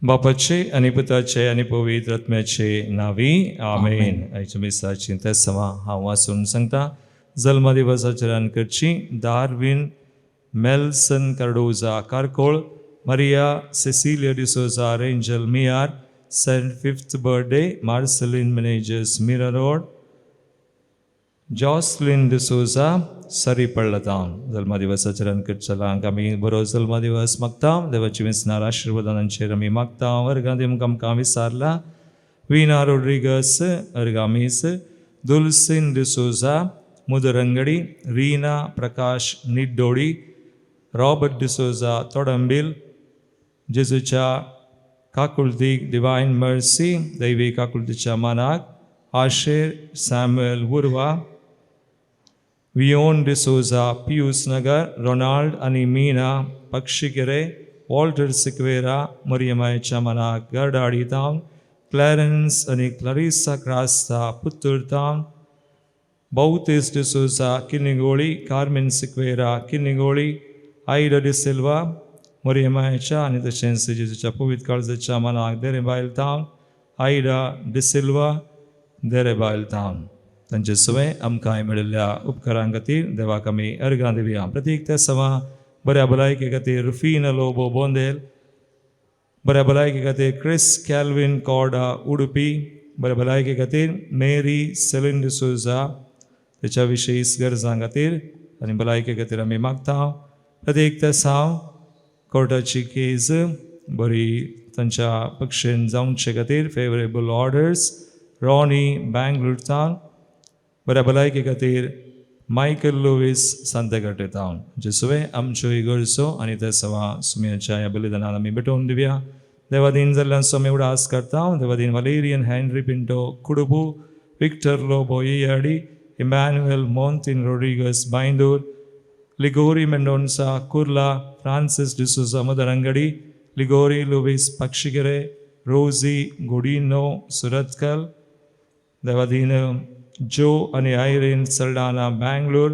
बापाचे आनी पुताचे आनी पवित्र आत्म्याचे नावी आमेन. आयच्या मिसाची तेसमा हांव वाचून सांगता. जल्मदिवसाचेर करची Darwin Melson Cardoza Karkal, Maria Cecilia D'Souza Rangel Miyar, Saint fifth birthday Marceline Menezes Mira road, Jocelyn D'Souza सरीपळ्ळतावन. जल्मदिवसाचेर करचलांक आमी बरो जल्मदिवस मागता. देवाची विसणार आशिर्वादांचेर आमी मागता. वर्गांत आमकां विसारला वीणा रोड्रिगस अर्गामीस, दुलसीन डिसोजा मुदरंगडी, रीना प्रकाश निड्डोडी, रॉबर्ट डिसोजा तोडंबील. जेजूच्या काकुळतीक डिवायन मर्सी दैवी काकुळतीच्या मानाक आशेर सॅम्युएल उर्वा, वियोन डिसोजा पियूस नगर, रोनाल्ड आनी मीना पक्षीकेरे, वॉल्टर सिक्वेरा मरियमायच्या मनाक गरडाडी तावन, क्लॅरन्स आनी क्लरिसा क्रास्ता पुत्तूर तावन, बौतीस डिसोजा किन्निगोळी, कार्मेन सिक्वेरा किन्निगोळी, आयडा डिसिल्वा मरियमायच्या आनी तशेंच जेजूच्या पवित्र काळजाच्या मनाक देरेबायल तावन, आयडा डिसिल्वा देरेबायल तावन. तांचे सवय आमकां मेळिल्ल्या उपकारां खातीर देवाक आमी अर्गां दिवया. प्रतीक त्या सवा बऱ्या भलायके खातीर रुफीन लोबो बोंदेल, बऱ्या भलायके खातीर क्रिस कॅल्विन कॉर्डा उडुपी, बऱ्या भलायके खातीर मेरी सेलिन डिसोजा तेच्या विशेश गरजां खातीर आनी भलायके खातीर आमी मागता. प्रत्येक तेसांव कोर्टाची केज बरी तांच्या पक्षेन जावचे खातीर फेवरेबल ऑर्डर्स रॉनी बँगलोर तावन, बऱ्या भलायके खातीर मायकल लुवीस सांतेगटे तावन. जेसुवे आमच्यो इगर्जो आनी ते सवा सुम्याच्या ह्या बलिदानान आमी भेटोवन दिवया. देवादीन जाल्ल्यान आमी उडास करता. Devadin Valerian Henry Pinto Kudupu, Victor Lobo Iyadi, Emmanuel Montin Rodrigues Byndoor, Ligori Mendonca Kurla, Francis D'Souza Mudarangadi, Ligori Luis Pakshikere, Rosy Godinho Surathkal. Devadin जो आनी आयरीन सल्डाना बँगलोर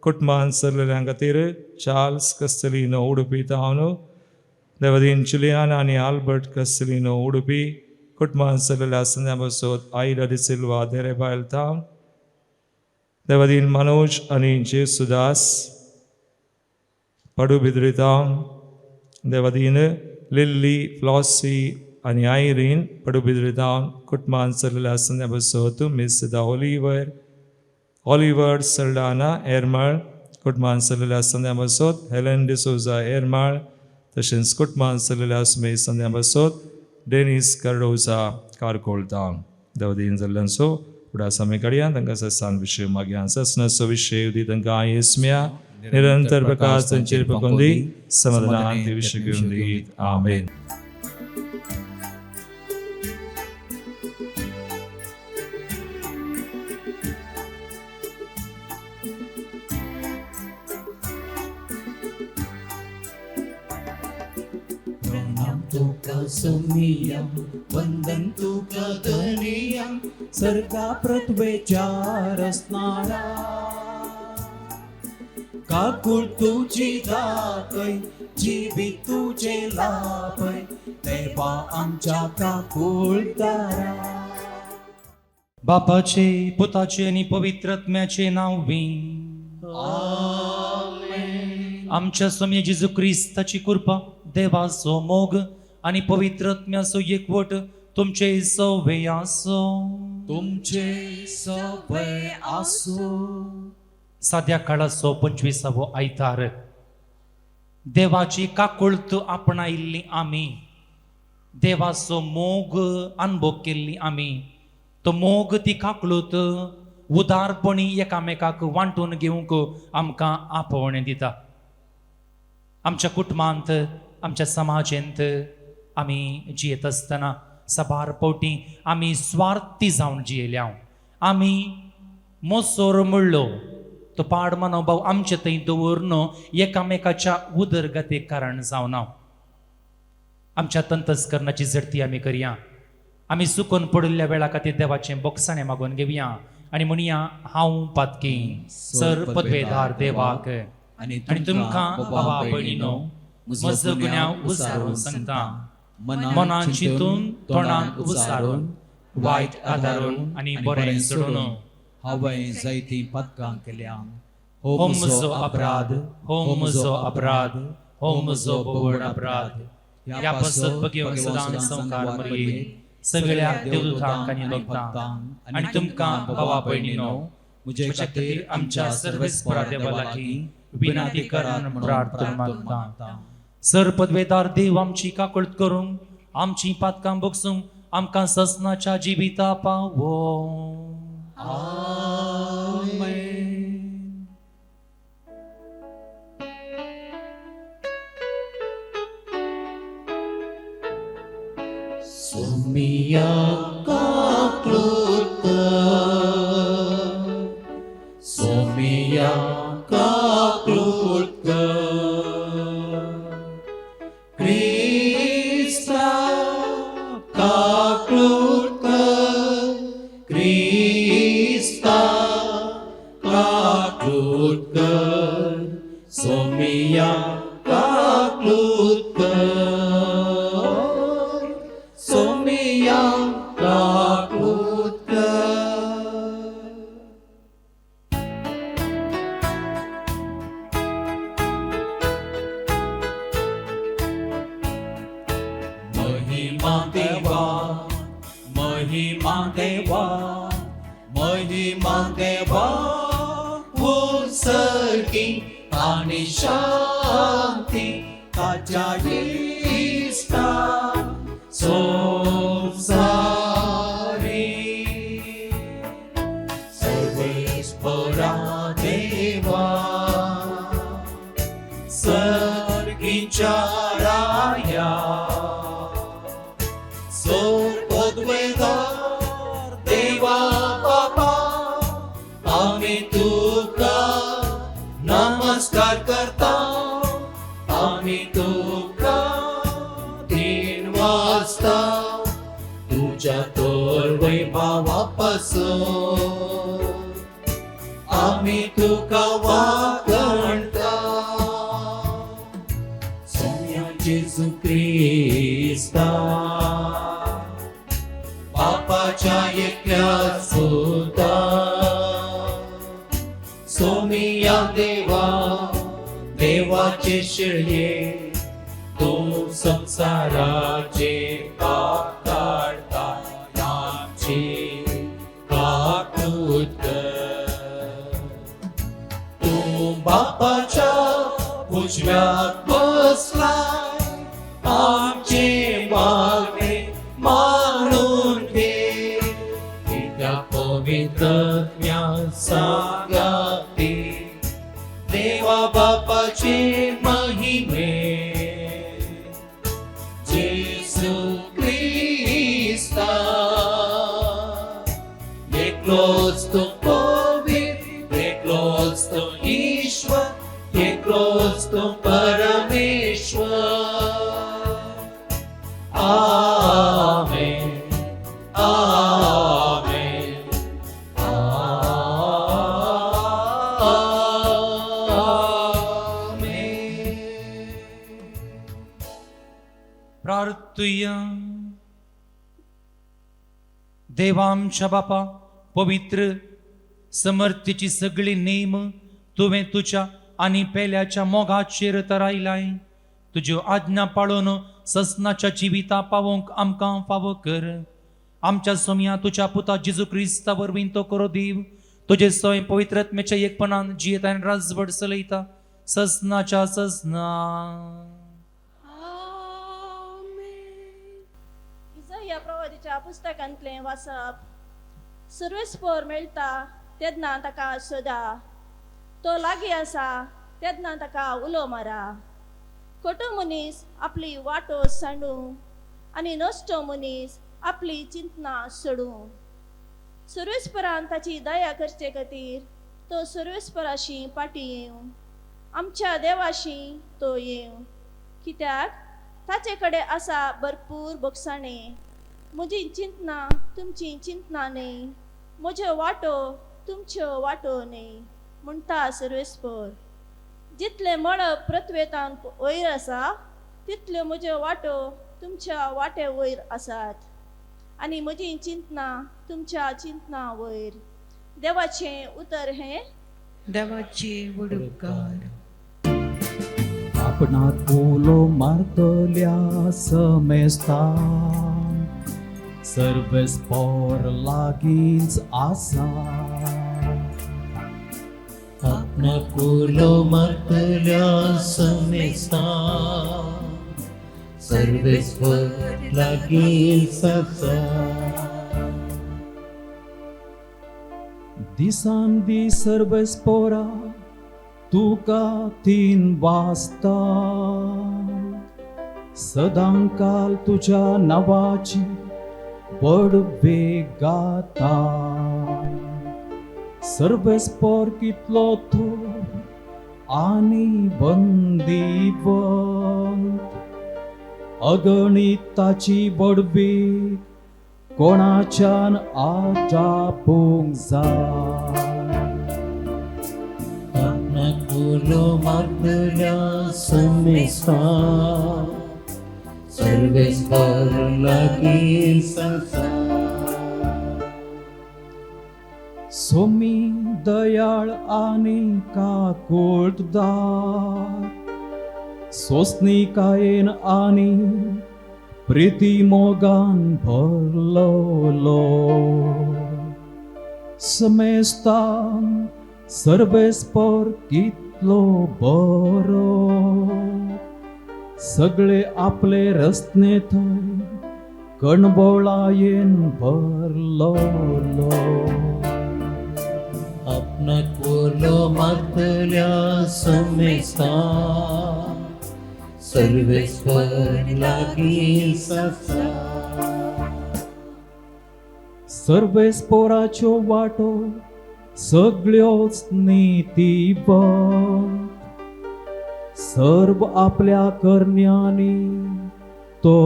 कुटमान सरलेल्या खातीर चार्ल्स कस्तलिनो उडुपी तावन. देवादीन जुलियाना आनी आल्बर्ट कस्तलिनो उडुपी कुटमान सरलेल्या संध्या बसोत आयडा डिसिल्वा देरेबायल तावन. देवादीन मनोज आनी जेसुदास पडुबिद्री तावन. देवादीन लिल्ली फ्लॉसी आनी आयरीन पडुबिद्री तावन कुटमान सरलेल्या संध्या बसोत miss दा Oliver Oliver Saldanha एरमाळ कुटमान सरलेल्या संध्या बसोत Helen D'Souza एरमाळ, तशेंच कुटमान सरलेल्या सुमे संध्या बसोत Dennis Cardozo कारकोळ तावन. देवदीन जाल्ल्यांचो उडास आमी काडया. तांकां ससान विशय मागया. ससनाचो विशय दी तांकां आयेस मेया. निरंतर प्रकाश तांचेर पकोवन दी. समाधानान ते विशय घेवन दी. आमेन. प्रणाम तुका सोमिया, वंदन तुका धनिया, सर्गा पृथ्वेच्या रचणारा. काकूळ तुजी दाखय, जिवीत तुजें लाभय, देवा आमच्या काकुळदारा. बापाचे, पुताचे आनी पवित्र आत्म्याचे नांव बी. आमच्या स्वामी जेजू क्रिस्ताची कृपा, देवाचो मोग आनी पवित्र आत्म्याचो एकवट तुमचे सवे आसो. तुमचे सवे आसो. साद्या काळाचो 25वो आयतार. देवाची काकुळत आपणायिल्ली आमी, देवाचो मोग अनुभव केल्ली आमी, तो मोग ती काकळूत उदारपणी एकामेकाक वांटून घेवंक आमकां आपोवणें दिता. आमच्या कुटुंबांत, आमच्या समाजेंत आमी जियेत आसतना साबार फावटी आमी स्वार्थी जावन जियेल्या. आमी मोसोर म्हणलो तो पाड मनोभाव आमचे थंय दवरून एकामेकाच्या उदरगतीक कारण जावना. आमच्या तंतस्करणाची झडती आमी करया. आमी चुकून पडिल्ल्या वेळा खातीर देवाचें बोगसाणें मागून घेवया आनी म्हणया, हांव पातकी सर पदवेदार देवाक आनी तुमकां बाबा भयणीनो म्हजो गुन्यांव उसारून सांगता. मनान चिंतून, तोंडान उचारून, वायट आदारून आनी बरें सोडून हांवें जायतीं पदकां केल्या. हो म्हजो अपराध, हो म्हजो अपराध, हो म्हजो भोवड अपराध. ह्या पासत भगेवन सदां संवकार मरये, सगळ्या देवदूतांक आनी भक्तांक आनी तुमकां भावा भयणीनो म्हजे म्हज्या खातीर आमच्या सर्वेस्परा देवा लागीं विनंती करात म्हणून प्रार्थना मागता. सर पदवेदार देव आमची काकळत करूंक, आमची पातकां बगसूंक आमकां ससनाच्या जिविता पावो. आमेन. सोमिया काकलूत, सोमिया काकलूत, क्रिस्ता काकलूत, क्रिस्ता काकलूत, सोमिया काकलूत, सोमिया काकलूत. महिमा देवा, महिमा देवा, महिमा देवा उत्सर्गी आणि शांती ताच्या इस्ता संसारी. सर्वेस्परा देवा, सर्गीच्या राया, सोर पदवेदार देवा बापा, आम्ही तुका नमस्कार करता, आम्ही तुका तीन वाजता तुझ्या तोर वैभवापासून आम्ही तुका वाकणता. सोम्या जेजू क्रिस्ता, बापाच्या एकल्या सुता, सोमिया देवा, देवाचे शिळये, तू संसाराचे पाप काढता, आमची काकूत कर. तू बापाच्या उजव्यात बसलाय, आमचे मागणे मानून घे. त्या पवित्र सांगाती देवा बापाचे महिमे, जेसू क्रिस्ता, एकलोच तो पवित्र, एकलोच तो ईश्वर, एकलोच तो परमेश्वर. आमेन, आमेन, आमेन. प्रार्थुया. देवा आमच्या बापा, पवित्र समर्थेची सगळी नेम तुवें तुज्या आनी पेल्याच्या मोगाचेर तरायलाय. तुज्यो आज्ञा पाळून ससनाच्या जिविता पावोवंक आमकां फावो कर. आमच्या सोमया तुज्या पुता जेजू क्रिस्ता वरवीं तो करो देव तुजे स्वयं पवित्रत्मेच्या एकपणान जियेता आनी राजवट चलयता ससनाच्या ससना. आमेन. इजया प्रवादीच्या पुस्तकांतलें वाचप. सर्वेस्पर मेळटा तेन्ना ताका सोदा, तो लागीं आसा तेन्ना ताका उलो मारा. खोटो मनीस आपली वाटो सांडूं आनी नश्टो मनीस आपली चिंतना सोडूं. सर्वेस्परान ताची दया करचे खातीर तो सर्वेस्पराशी फाटीं येवं, आमच्या देवाशी तो येवं. कित्याक ताचे कडेन आसा भरपूर बोगसाणे. म्हजी चिंतना तुमची चिंतना न्हय, म्हज्यो वाटो तुमच्यो वाटो न्हय, म्हणटा सर्वेस्पर. जितलें मळब पृथ्वेतान वयर आसा तितल्यो म्हज्यो वाटो तुमच्या वाटे वयर आसात आनी म्हजी चिंतनां तुमच्या चिंतनां वयर. देवाचें उतर हें. देवाचे वडुपकार. आपणाक उलो मारतल्या समेस्ता सर्वेस्पोर लागींच आसा. आपणाक उलो मारतल्या समेस्ता सर्वेस्पर लागींच आसा. दिसान दीस सर्वेस्पोरा तुका तीन वाजता सदांकाल तुज्या नांवाची बडवे गाता. सर्वेस्पोर कितलो तूं आनी बंदीवंत अगणित ताची बडवी कोणाच्यान आजापूंक जाय. आपणाक उलो मारतल्या समेस्ता सर्वेस्पर लागींच आसा. सोमी दयाळ आनी काकुळदार सोंसणीकायेन आनी प्रिती मोगान भरलोलो समेस्तान सर्वेस्पोर कितलो बरो सगळे आपले रस्ते थंय कणबोळायेन भरलोलो. आपणाक उलो मारतल्या समेस्ता सर्वेस्पर लागींच आसा. सर्वेस्पोराच्यो वाटो सगळ्योच नितीवंत सर्व आपल्या करण्यांनी तो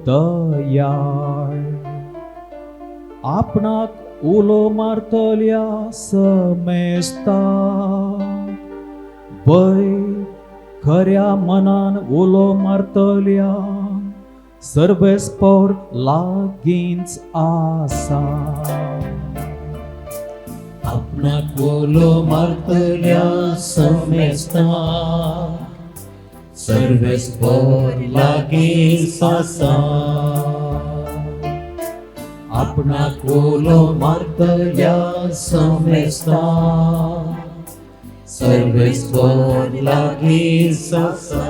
दयाळ आपणाक उलो मारतल्या समेस्ता वय खऱ्या मनान उलो मारतल्या सर्वेस्पोर लागींच आसा. आपणाक उलो मारतल्या समेस्ता सर्वेस्पर लागींच आसा. आपणाक उलो मारतल्या समेस्ता सर्वेस्पर लागींच आसा.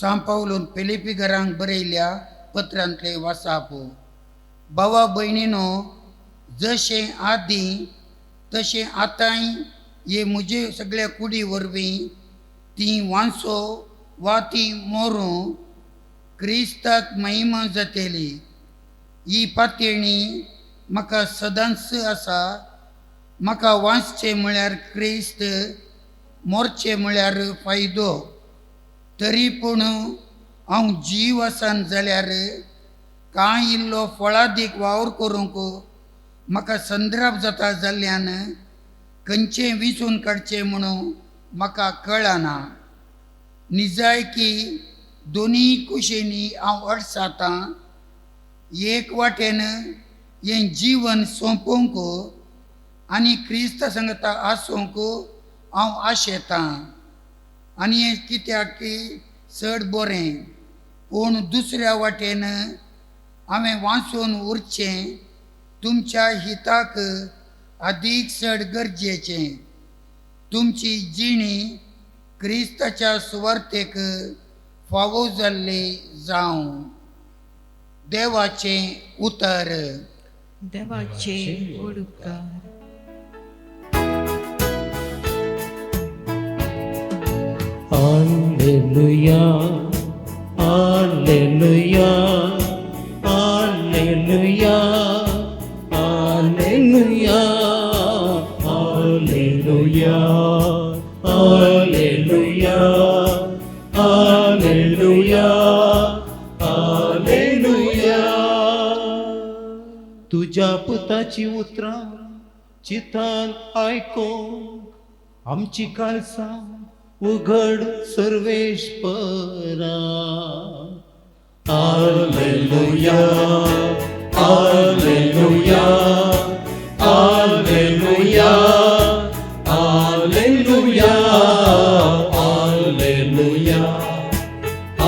सांव पावलून फिलिपी घरांक बरयल्या पत्रांतले वासाप. भावा भयणीनो, जशें आदीं तशें आतांय हे म्हजे सगळ्या कुडी वरवीं ती वांसो वा ती मोरूं क्रिस्ताक महिमा जातली. ही पातयेणी म्हाका सदांच आसा. म्हाका वांचचें म्हळ्यार क्रिस्त, मोरचें म्हळ्यार फायदो. तरी पूण हांव जीव आसान जाल्यार कांय इल्लो फळादीक वावर करूंक म्हाका संद्राप जाता जाल्ल्यान खंयचें विंचून काडचें म्हणून म्हाका कळना. निजाय की दोनूय कुशींनी हांव अडसातां. एक वाटेन हें जीवन सोंपोवंक आनी क्रिस्त सांगता आसूंक हांव आशेतां आनी हें कित्याक की चड बरें. पूण दुसऱ्या वाटेन हांवें वाचून उरचें तुमच्या हिताक अदीक चड गरजेचें. तुमची जिणी क्रिस्ताच्या सुवार्थेक फावो जाल्ली जावं. देवाचें उतर. देवाचे वडुपकार. Alleluia, Alleluia, Alleluia, Alleluia, Alleluia, Alleluia, Alleluia, Alleluia. तुज्या पुताची उतरां चितान आयकोंक आमची काळसां उघड सर्वेश्वरा. Alleluia, alleluia, alleluia, alleluia, alleluia,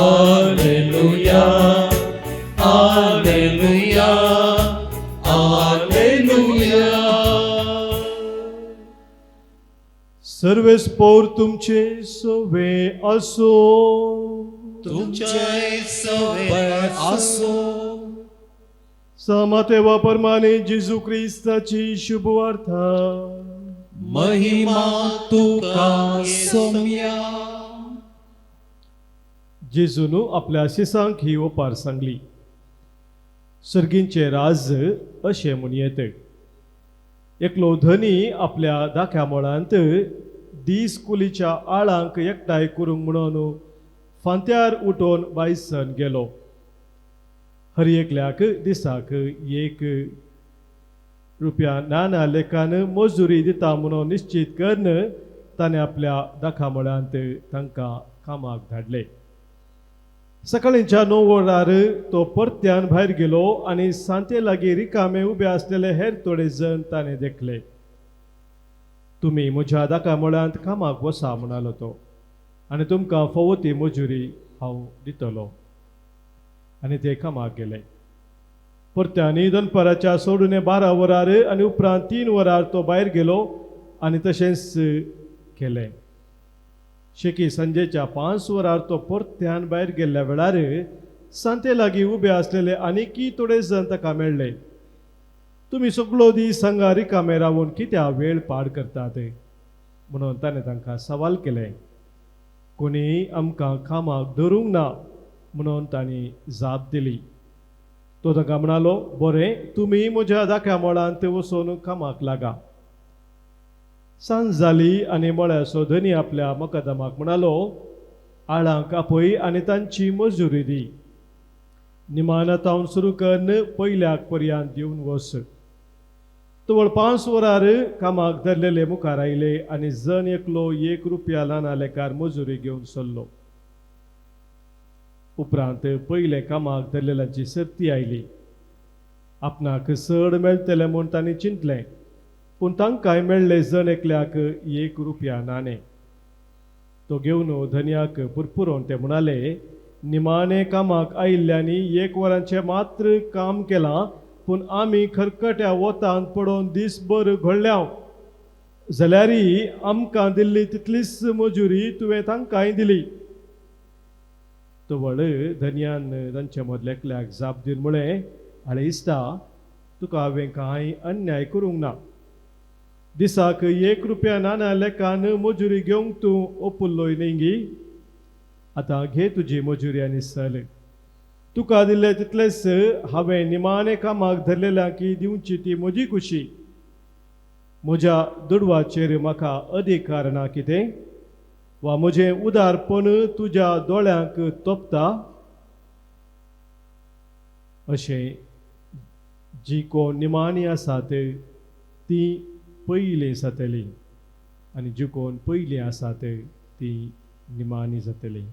alleluia, alleluia, alleluia. सर्वेस्पोर तुमचे सवे असो. तुमचे सवे आसो. समातेवा परमाने जेजू क्रिस्ताची शुभवार्ता. महिमा तुका सोम्या. जेजून आपल्या शिसांक ही ओपार सांगली. सर्गींचे राज अशें म्हूण येत, एकलो धनी आपल्या दाख्या मळांत दीस कुलीच्या आळांक एकठांय करूंक म्हणून फांत्यार उठोवन बायसन गेलो. हर एकल्याक दिसाक एक रुपया नाना लेखान मजुरी दिता म्हणून निश्चित करून ताणें आपल्या दाखा मळांत तांकां कामाक धाडले. सकाळींच्या 9 वरार तो परत्यान भायर गेलो आनी सांते लागीं रिकामे उबे आसलेले हेर थोडे जण ताणें देखले. तुमी म्हज्या दाका मळांत कामाक वसा म्हणालो तो, आनी तुमकां फावो ती मजुरी हांव दितलो. आनी ते कामाक गेले. परत्यानी दनपाराच्या सोडून 12 वरार आनी उपरांत 3 वरार तो भायर गेलो आनी तशेंच केलें. शेकी सांजेच्या 5 वरार तो परत्यान भायर गेल्ल्या वेळार सांते लागीं उबे आसलेले आनीकय थोडे जण ताका मेळ्ळे. तुमी सगळो दीस हांगा रिकामे रावून कित्याक वेळ पाड करतात म्हणून ताणें तांकां सवाल केलें. कोणी आमकां कामाक धरूंक ना म्हणून तांणी जाप दिली. तो तांकां म्हणालो, बरें, तुमी म्हज्या दाख्या मळांत वचून कामाक लागा. सांज जाली आनी मळ्याचो धनी आपल्या मकदमाक म्हणालो, आळांक आपय आनी तांची मजुरी दी. निमाना तावन सुरू करून पयल्याक पर्यांत दिवन वस. तवळ 5 वरार कामाक धरलेले मुखार आयले आनी जण एकलो 1 रुपया ल्हान लेखार मजुरी घेवन सरलो. उपरांत पयले कामाक धरलेल्यांची सर्ती आयली. आपणाक चड मेळटलें म्हूण तांणी चिंतलें, पूण तांकांय मेळ्ळें जण एकल्याक 1 रुपया नाणें. तो घेवन धनयाक पुरपुरोवन ते म्हणाले, निमाणे कामाक आयिल्ल्यांनी 1 वरांचें मात्र काम केलां, पूण आमी खरकट्या वतांत पडोवन दीसभर घोळ्ळ्या, जाल्यारय आमकां दिल्ली तितलीच मजुरी तुवें तांकांय दिली. तवळ धनयान तांचे मदल्या एकल्याक जाप दिवन म्हळें, आळे इश्टा, तुका हांवें कांय अन्याय करूंक ना. दिसाक 1 रुपया नाना लेखान मजुरी घेवंक तूं ओपुल्लोय न्ही गी? आतां घे तुजी मजुरी आनी सल. तुका दिल्ले तितलेच हांवें निमाणे कामाक धरलेल्या की दिवची ती म्हजी खुशी. म्हज्या दुडवाचेर म्हाका अधिकार ना कितें? वा म्हजें उदारपण तुज्या दोळ्यांक तोपता? अशें जी कोण निमाणी आसात ती पयलीं जातली आनी जी कोण पयलीं आसात ती निमाणी जातली.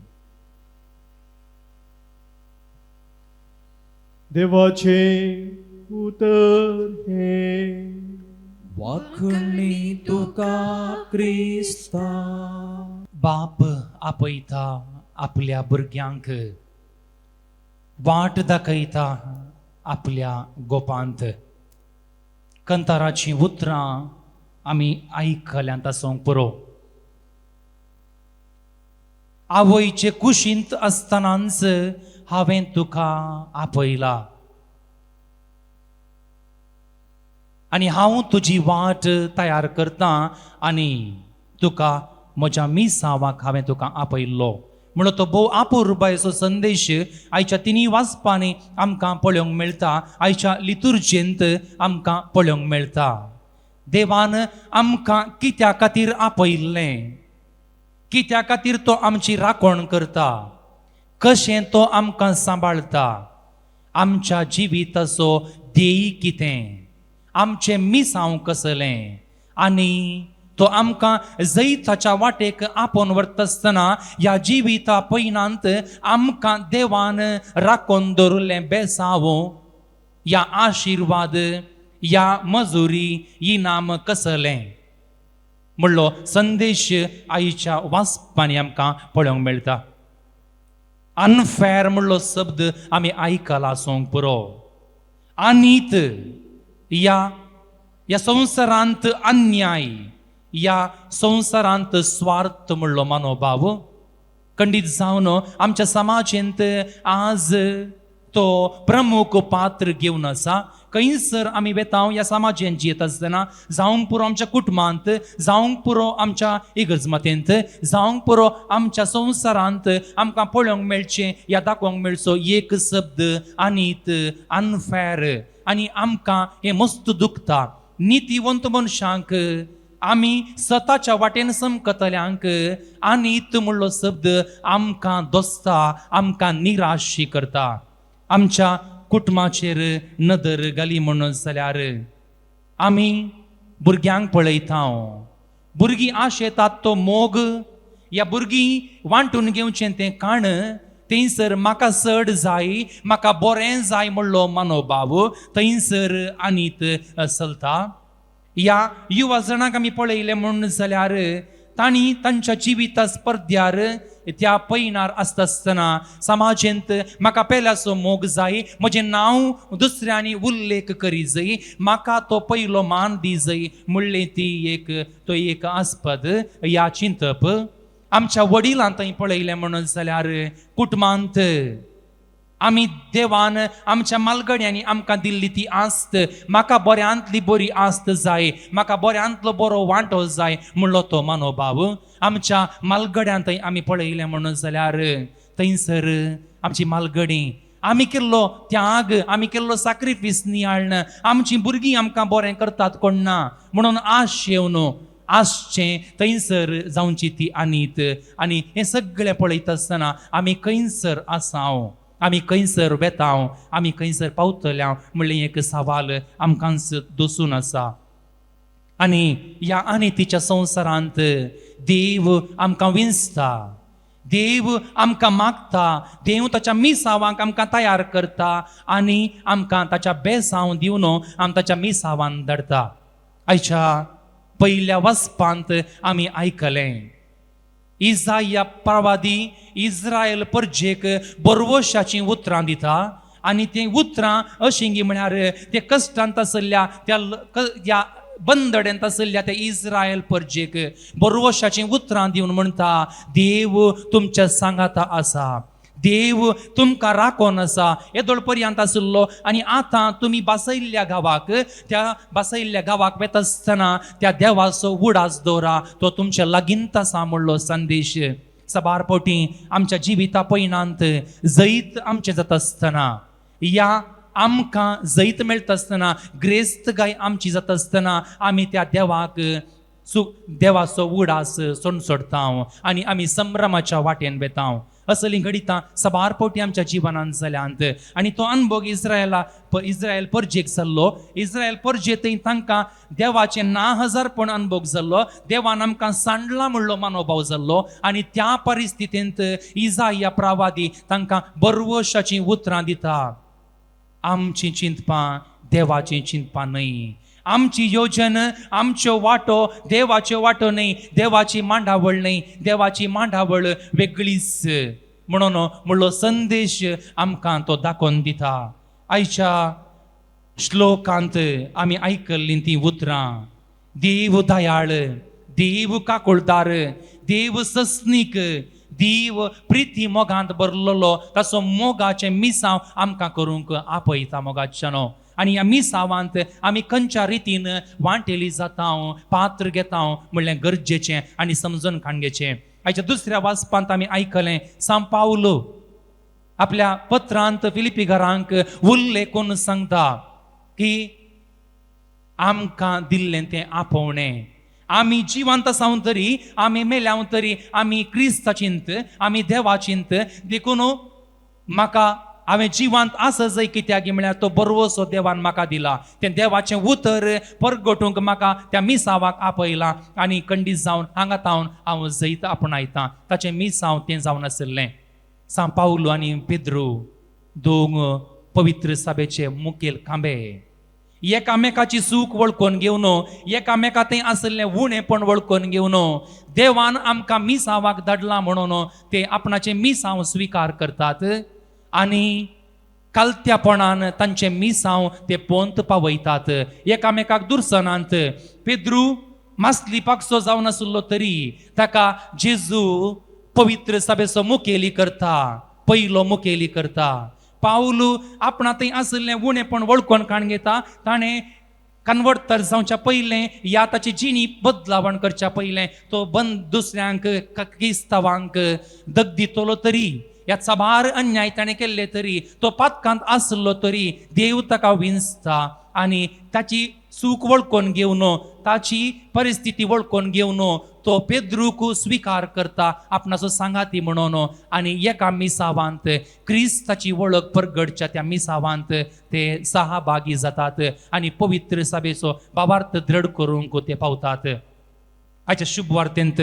देवाचें उतर हें. वाखणी तुका क्रिस्ता. बाप आपयता आपल्या भुरग्यांक, वाट दाखयता आपल्या गोपांत. कंताराचीं उतरां आमी आयकल्यांत आसूंक पुरो. आवयचे कुशींत आसतनाच हांवें तुका आपयला आनी हांव तुजी वाट तयार करतां आनी तुका म्हज्या मिसावाक हांवें तुका आपयल्लो म्हणलो तो भोव आपुरबायेचो संदेश आयच्या तिनूय वाचपांनी आमकां पळोवंक मेळटा, आयच्या लितुर्जेंत आमकां पळोवंक मेळटा. देवान आमकां कित्या खातीर आपयल्लें, कित्या खातीर तो आमची राखण करता, कशें तो आमकां सांबाळटा, आमच्या जिविताचो ध्येय कितें, आमचें मिसांव कसलें आनी तो आमकां जैताच्या वाटेक आपोवन व्हरता आसतना ह्या जिविता पयणांत आमकां देवान राखून दवरिल्लें बेसांव या आशिर्वाद या मजुरी इनाम कसलें म्हणलो संदेश आईच्या वाचपांनी आमकां पळोवंक मेळटा. अनफॅर म्हणलो शब्द आमी आयकला आसूंक पुरो. आनीत ह्या ह्या संवसारांत अन्याय, ह्या संवसारांत स्वार्थ म्हणलो मनोभाव खंडीत जावन आमच्या समाजेंत आज तो प्रमुख पात्र घेवन आसा. खंयसर आमी वेता ह्या समाजेंत जियेत आसतना, जावंक पुरो आमच्या कुटुंबांत, जावंक पुरो आमच्या इगर्जमातेंत, जावंक पुरो आमच्या संवसारांत, आमकां पळोवंक मेळचें या दाखोवंक मेळचो एक शब्द आनीत, अनफॅर. आनी आमकां हें मस्त दुखता. नितीवंत मनशांक, आमी सताच्या वाटेन समकतल्यांक आनीत म्हणलो शब्द आमकां दोसता, आमकां निराशी करता. आमच्या कुटुंबाचेर नदर घाली म्हणून जाल्यार आमी भुरग्यांक पळयता. भुरगीं आशेतात तो मोग, ह्या भुरगीं वांटून घेवचें तें काण, थंयसर म्हाका चड जाय, म्हाका बरें जाय म्हणलो मनोभाव थंयसर आनीत चलता. ह्या युवा जाणांक आमी पळयलें म्हूण जाल्यार तांणी तांच्या जिविता स्पर्ध्यार त्या पयणार आसता आसतना समाजेंत म्हाका पेल्याचो मोग जाय, म्हजें नांव दुसऱ्यांनी उल्लेख करी जाय, म्हाका तो पयलो मान दी जाय म्हणलें ती एक तो एक आस्पद ह्या चिंतप. आमच्या वडिलांत थंय पळयलें म्हणून जाल्यार कुटुंबांत आमी देवान आमच्या मालगड्यांनी आमकां दिल्ली ती आस्त, म्हाका बऱ्यांतली बरी आस्त जाय, म्हाका बऱ्यांतलो बरो वांटो जाय म्हणलो तो मनोभाव. आमच्या मालगड्यांत थंय आमी पळयलें म्हणून जाल्यार थंयसर आमची मालगडी आमी केल्लो त्याग, आमी केल्लो साक्रिफीस नियाळन आमची भुरगीं आमकां बरें करतात कोण ना म्हणून आश येवन आसचें थंयसर जावची ती आनीत. आनी हें सगळें पळयता आसतना आमी खंयसर आसाव, आमी खंयसर वेताव, आमी खंयसर पावतल्या म्हणलें एक सवाल आमकांच दसून आसा. आनी ह्या आनितीच्या संवसारांत देव आमकां विंचता, देव आमकां मागता, देव ताच्या मिसावांक आमकां तयार करता आनी आमकां ताच्या बेसांव दिवन आम ताच्या मिसावान धाडटा. आयच्या पयल्या वचपांत आमी आयकलें इजाया प्रवादी इस्रायल परजेक बरवशाचीं उतरां दिता आनी तीं उतरां अशीं म्हळ्यार ते कश्टांत आसल्या त्या बंदड्यांत आसल्या त्या इस्रायल परजेक बरवशाचीं उतरां दिवन म्हणटा, देव तुमच्या सांगाता आसा, देव तुमकां राखोन आसा. येदोळ पर्यंत आशिल्लो आनी आतां तुमी बासयल्ल्या गांवाक, त्या बासयल्ल्या गांवाक वेता आसतना त्या देवाचो उडास दवरा, तो तुमच्या लागींत आसा म्हणलो संदेश. साबार फावटी आमच्या जिविता पयणांत जैत आमचें जाता आसतना, या आमकां जैत मेळटा आसतना, ग्रेस्त गाय आमची जाता आसतना आमी त्या देवाक देवाचो उडास सोडता आनी आमी संभ्रमाच्या वाटेन वेता. असलीं घडितां साबार फावटी आमच्या जिवनांत जाल्यांत आनी तो अनुभव इस्रायल परजेक जाल्लो. इस्रायल परजे थंय तांकां देवाचें ना हजारपण अनुभव जाल्लो, देवान आमकां सांडला म्हणलो मनोभाव जाल्लो आनी त्या परिस्थितींत इजाया प्रवादी तांकां बरवशाचीं उतरां दिता. आमचीं चिंतपां देवाचीं चिंतपां न्हय, आमची योजन आमच्यो वाटो देवाच्यो वाटो न्हय, देवाची मांडावळ न्हय, देवाची मांडावळ वेगळीच म्हणून म्हणलो संदेश आमकां तो दाखोवन दिता. आयच्या श्लोकांत आमी आयकल्लीं तीं उतरां, देव दयाळ, देव काकुळदार, देव सस्नीक, देव प्रिती मोगांत भरलेलो, ताचो मोगाचें मिसांव आमकां करूंक आपयता मोगाच्यानो. आनी ह्या मिसावांत आमी खंयच्या रितीन वांटेली जाता, पात्र घेता म्हणलें गरजेचें आनी समजून काडगेचें. आयच्या दुसऱ्या वाचपांत आमी आयकलें सांव पावलो आपल्या पत्रांत फिलिपी घरांक उल्लेखून सांगता की आमकां दिल्लें तें आपोवणें, आमी जिवंत आसाव तरी, आमी मेल्याव तरी, आमी क्रिस्ताचिंत, आमी देवाचिंत, देखून म्हाका हांवें जिवांत आसा जाय कित्याक म्हळ्यार तो बरवसो देवान म्हाका दिला, तें देवाचें उतर परगटूंक म्हाका त्या मिसावाक आपयला आनी खंडीत जावन हांगा तावन हांव जैत आपणायतां. ताचें मिसांव तें जावन आशिल्लें. सांव पावलू आनी पेद्रू दोन पवित्र सभेचे मुखेल खांबे, एकामेकाची सूख वळखून घेवन, एकामेका थंय आशिल्लें उणेपण वळखून घेवन देवान आमकां मिसांवाक धाडला म्हणून ते आपणाचें मिसांव स्विकार करतात आनी कालत्यापणान तांचें मिसांव ते पोंत पावयतात. एकामेकाक दुर्सनांत. पेद्रू मासली पाकसो जावन आशिल्लो तरी ताका जेजू पवित्र सभेचो मुखेली करता, पयलो मुखेली करता. पावलू आपणा थंय आशिल्लें उणेपण वळखून काण घेता. ताणें कन्वर्टर जावच्या पयलें या ताची जिणी बदलावण करच्या पयलें तो बंद दुसऱ्यांक क्रिस्तांवांक दगदितलो तरी ह्या साबार अन्याय ताणें केल्ले तरी तो पातकांत आसलो तरी देव ताका विंचता आनी ताची चूक वळखून घेवन, ताची परिस्थिती वळखून घेवन तो पेद्रूक स्विकार करता आपणाचो सांगाती म्हणून आनी एका मिसावांत क्रिस्ताची वळख परगटच्या त्या मिसावांत ते सहभागी जातात आनी पवित्र सभेचो भावार्थ दृढ करूंक ते पावतात. आयच्या शुभवार्तेंत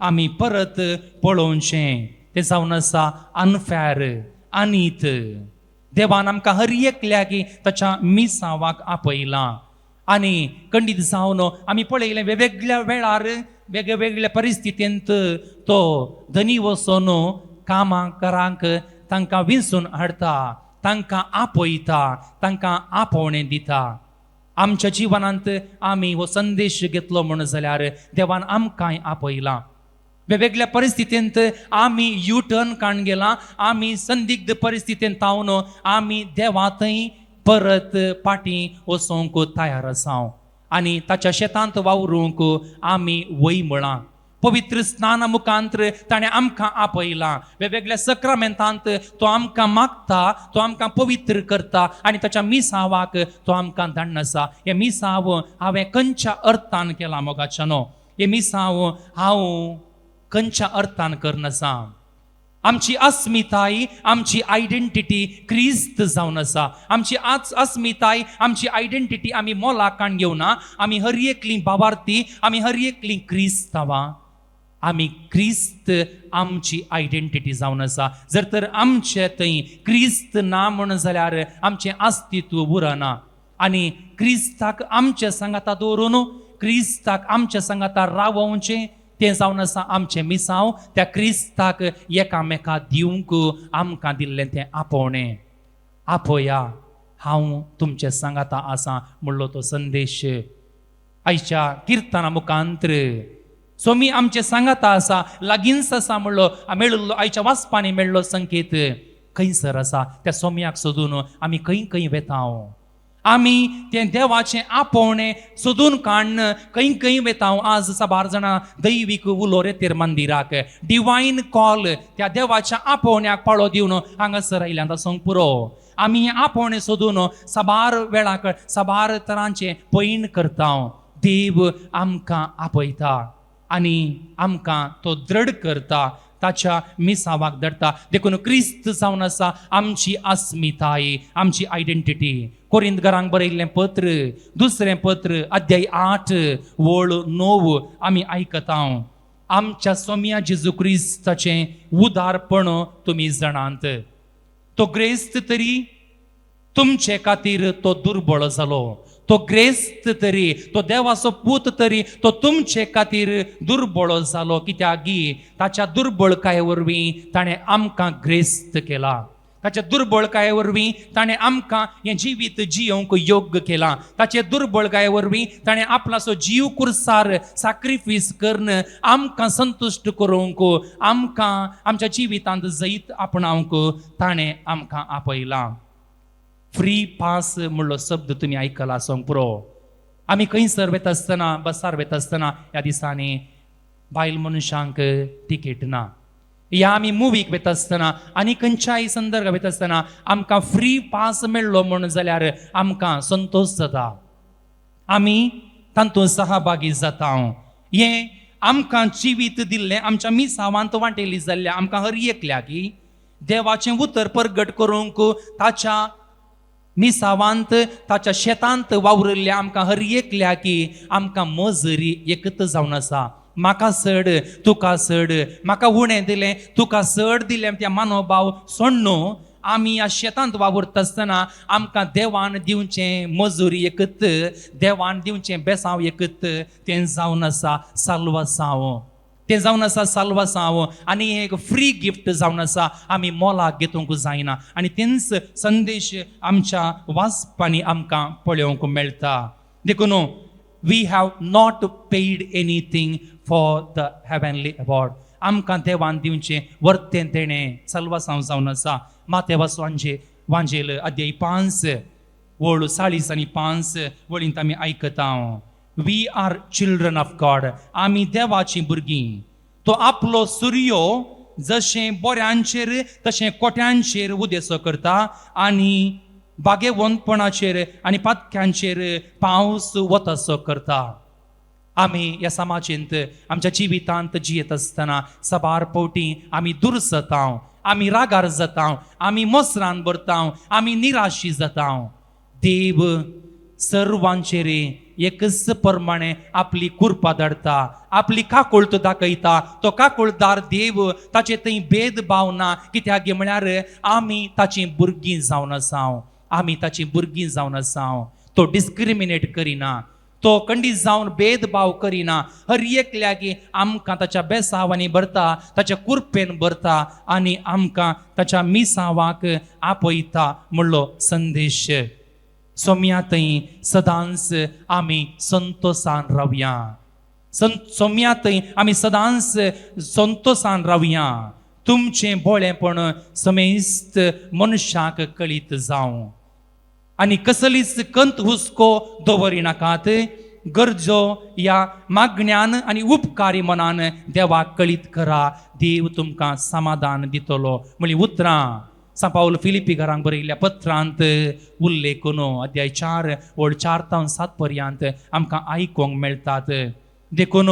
आमी परत पळोवचें तें जावन आसा अनफॅर, अनीत. देवान आमकां हर एकल्याक ताच्या मिसावाक आपयलां आनी खंडीत जावन आमी पळयलें वेगवेगळ्या वेळार वेगळ्या परिस्थितींत तो धनी वचून कामाकारांक तांकां विंचून हाडटा, तांकां आपयता, तांकां आपोवणें दिता. आमच्या जिवनांत आमी हो संदेश घेतलो म्हूण जाल्यार देवान आमकांय आपयलां. वेगवेगळ्या परिस्थितींत आमी यू टर्न काडून गेला, आमी संदिग्ध परिस्थितींत तावन आमी देवा थंय परत फाटीं वचोंक तयार आसा आनी ताच्या शेतांत वावरूंक आमी वय म्हळां. पवित्र स्नाना मुखांत्र ताणें आमकां आपयलां. वेगवेगळ्या सक्रामेंतांत तो आमकां मागता, तो आमकां पवित्र करता आनी ताच्या मिसावाक तो आमकां धाडण आसा. हें मिसाव हांवें खंयच्या अर्थान केलां मोगाच्यानो? हें मिसाव हांव खंयच्या अर्थान करनासा? आमची अस्मिताय, आमची आयडेंटिटी क्रिस्त जावन आसा. आमची अस्मिताय, आमची आयडेंटिटी आमी मोलाक काण घेवना. आमी हर एकली बाबार्थी, आमी हर एकली क्रिस्तांवां. आमी क्रिस्त आमची आयडेंटिटी जावन आसा. जर तर आमचे थंय क्रिस्त ना म्हण जाल्यार आमचें अस्तित्व उरना आनी क्रिस्ताक आमच्या सांगाता दवरून, क्रिस्ताक आमच्या सांगाता रावोवचें तें जावन आसा आमचें मिसांव. त्या क्रिस्ताक एकामेका दिवंक आमकां दिल्लें तें आपोवणें. आपोया, हांव तुमचे सांगाता आसा म्हणलो तो संदेश आयच्या किर्तना मुखांत्र सोमी आमचे सांगाता आसा, लागींच आसा म्हणलो मेळिल्लो आयच्या वाचपांनी मेळ्ळो संकेत खंयसर आसा त्या सोम्याक सोदून आमी खंय खंय वेता. आमी तें देवाचें आपोवणें सोदून काडून खंय खंय वेता. आज साबार जाणां दैवीक उलो रेतेर मंदिराक डिवायन कॉल त्या देवाच्या आपोवण्याक पाळो दिवन हांगासर आयल्यान आसूंक पुरो. आमी हें आपोवणें सोदून साबार वेळाक साबार तरांचें पयण करता. देव आमकां आपयता आनी आमकां तो दृढ करता, ताच्या मिसावाक धरता. देखून क्रिस्त जावन आसा आमची अस्मिताय, आमची आयडेंटिटी. कोरिंतकारांक बरयल्लें पत्र, दुसरें पत्र, अध्याय 8 वळ 9 आमी आयकता. आमच्या सोम्या जेजू क्रिस्ताचें उदारपण तुमी जाणात. तो ग्रेस्त तरी तुमचे खातीर तो दुर्बळ जालो, तो ग्रेस्त तरी, तो देवाचो पूत तरी तो तुमचे खातीर दुर्बळ जालो. कित्याक ताच्या दुर्बळकाये वरवीं ताणें आमकां ग्रेस्त केला. ताच्या दुर्बळकाये वरवीं ताणें आमकां हें जिवीत जियोवंक योग्य केलां. ताचे दुर्बळकाये वरवीं ताणें आपणाचो जीव कुर्सार साक्रिफीस करून आमकां संतुश्ट करूंक, आमकां आमच्या जिवितांत जैत आपणावंक ताणें आमकां आपयलां. फ्री पास म्हणलो शब्द तुमी आयकला आसूंक पुरो. आमी खंयसर वता आसतना, बसार वता आसतना ह्या दिसांनी बायल मनशांक तिकेट ना. ह्या आमी मुवीक वता आसतना आनी खंयच्याय संदर्भात वता आसतना आमकां फ्री पास मेळ्ळो म्हूण जाल्यार आमकां संतोश जाता, आमी तातूंत सहभागी जाता. हें आमकां जिवीत दिल्लें आमच्या मिसावांत वांटेली जाल्लें आमकां हर एकल्याक. देवाचें उतर परगट करूंक ताच्या मिसावांत ताच्या शेतांत वावरिल्ल्या आमकां हर एकल्या की आमकां मजुरी एकत जावन आसा. म्हाका चड तुका चड, म्हाका उणें दिलें तुका चड दिलें त्या मनोभाव सोडणू आमी ह्या शेतांत वावुरता आसतना आमकां देवान दिवचें मजुरी एकत, देवान दिवचें बेसांव एकत तें जावन आसा साल्वासांव, तें जावन आसा साल्वासांव आनी एक फ्री गिफ्ट जावन आसा, आमी मोलाक घेतूंक जायना. आनी तेंच संदेश आमच्या वाचपांनी आमकां पळोवंक मेळटा. देखून we have not paid anything for the heavenly award. आमकां देवान दिवचें वर्तें तेणें साल्वासांव जावन आसा. मातेवास वांजेल अध्याय 5 वळ 40 आनी 5 वळींत आमी आयकता, we are children of God, आमी देवाचीं भुरगीं. तो आपलो सुर्यो जशें बोऱ्यांचेर तशें कोट्यांचेर उदेसो करता आनी बागेवंतपणाचेर आनी पातक्यांचेर पावस वतासो करता. आमी ह्या समाजेंत आमच्या जिवितांत जियेत आसतना साबार फावटी आमी दुरसता, आमी रागार जाता, आमी मोसरान भरता, आमी निराशी जाता. देव सर्वांचेर एकच प्रमाणे आपली कृपा धाडटा, आपली काकुळट दाखयता. तो काकुळदार देव, ताचे थंय भेदभाव ना. कित्याक म्हळ्यार आमी ताची भुरगीं जावन आसा, आमी ताची भुरगीं जावन आसा. तो डिस्क्रिमिनेट करिना, तो कंडीत जावन भेदभाव करिना. हर एकल्याक आमकां ताच्या बेसावांनी भरता, ताच्या कुरपेन भरता आनी आमकां ताच्या मिसावाक आपयता म्हणलो संदेश. सोम्या थंय सदांच आमी संतोसान रावया, सोम्या थंय आमी सदांच संतोसान रावया. तुमचें बोळेपण समेस्त मनशाक कळीत जावं आनी कसलीच कंत हुस्को दवरिनाकात. गरजो ह्या मागण्यान आनी उपकारी मनान देवाक कळीत करा, देव तुमकां समाधान दितलो म्हणली उतरां सांत पावल फिलिपी घरांक बरयल्ल्या पत्रांत उल्लेख अध्याय 4 ओळ 4 तावन 7 पर्यंत आमकां आयकूंक मेळटात. देखून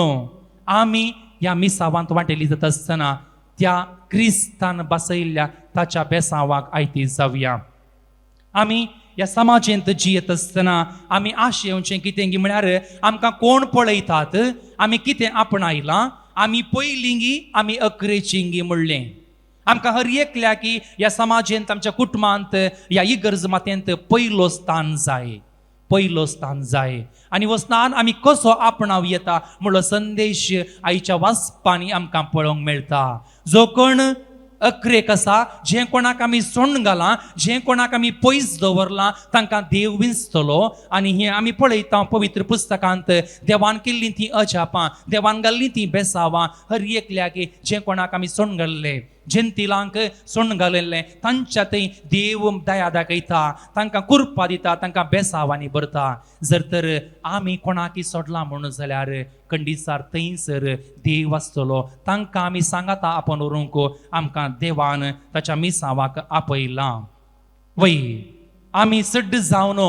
आमी ह्या मिसावांत वांटेली जाता आसतना त्या क्रिस्तान बसयल्ल्या ताच्या बेसांवाक आयती जावया. आमी ह्या समाजेंत जियेत आसतना आमी आशेवचें कितें गी म्हळ्यार आमकां कोण पळयतात, आमी कितें आपणायलां, आमी पयलीं आमी अकरेची म्हणलें. आमकां हर एकल्या की ह्या समाजेंत आमच्या कुटुंबांत ह्या इगर्ज मातेंत पयलो स्थान जाय, पयलो स्थान जाय. आनी हो स्थान आमी कसो आपणाव येता म्हणलो संदेश आयच्या वाचपांनी आमकां पळोवंक मेळटा. जो कोण अकरेक आसा, जें कोणाक आमी सोंड घालां, जें कोणाक आमी पयस दवरलां तांकां देव विंचतलो. आनी हें आमी पळयता पवित्र पुस्तकांत देवान केल्लीं तीं अजापां, देवान घाल्लीं तीं बेसावां. हर एकल्याक जें कोणाक आमी सोंड घाल्लें, जेंतिलांक सोंड घालिल्लें, तांच्या थंय देव दया दाखयता, तांकां कुरपा दिता, तांकां बेसावांनी भरता. जर तर आमी कोणाकी सोडलां म्हणून जाल्यार कंडीसार थंयसर देव आसतलो, तांकां आमी सांगाता आपोवन व्हरूंक आमकां देवान ताच्या मिसावाक आपयलां. वय आमी सड्ड जावन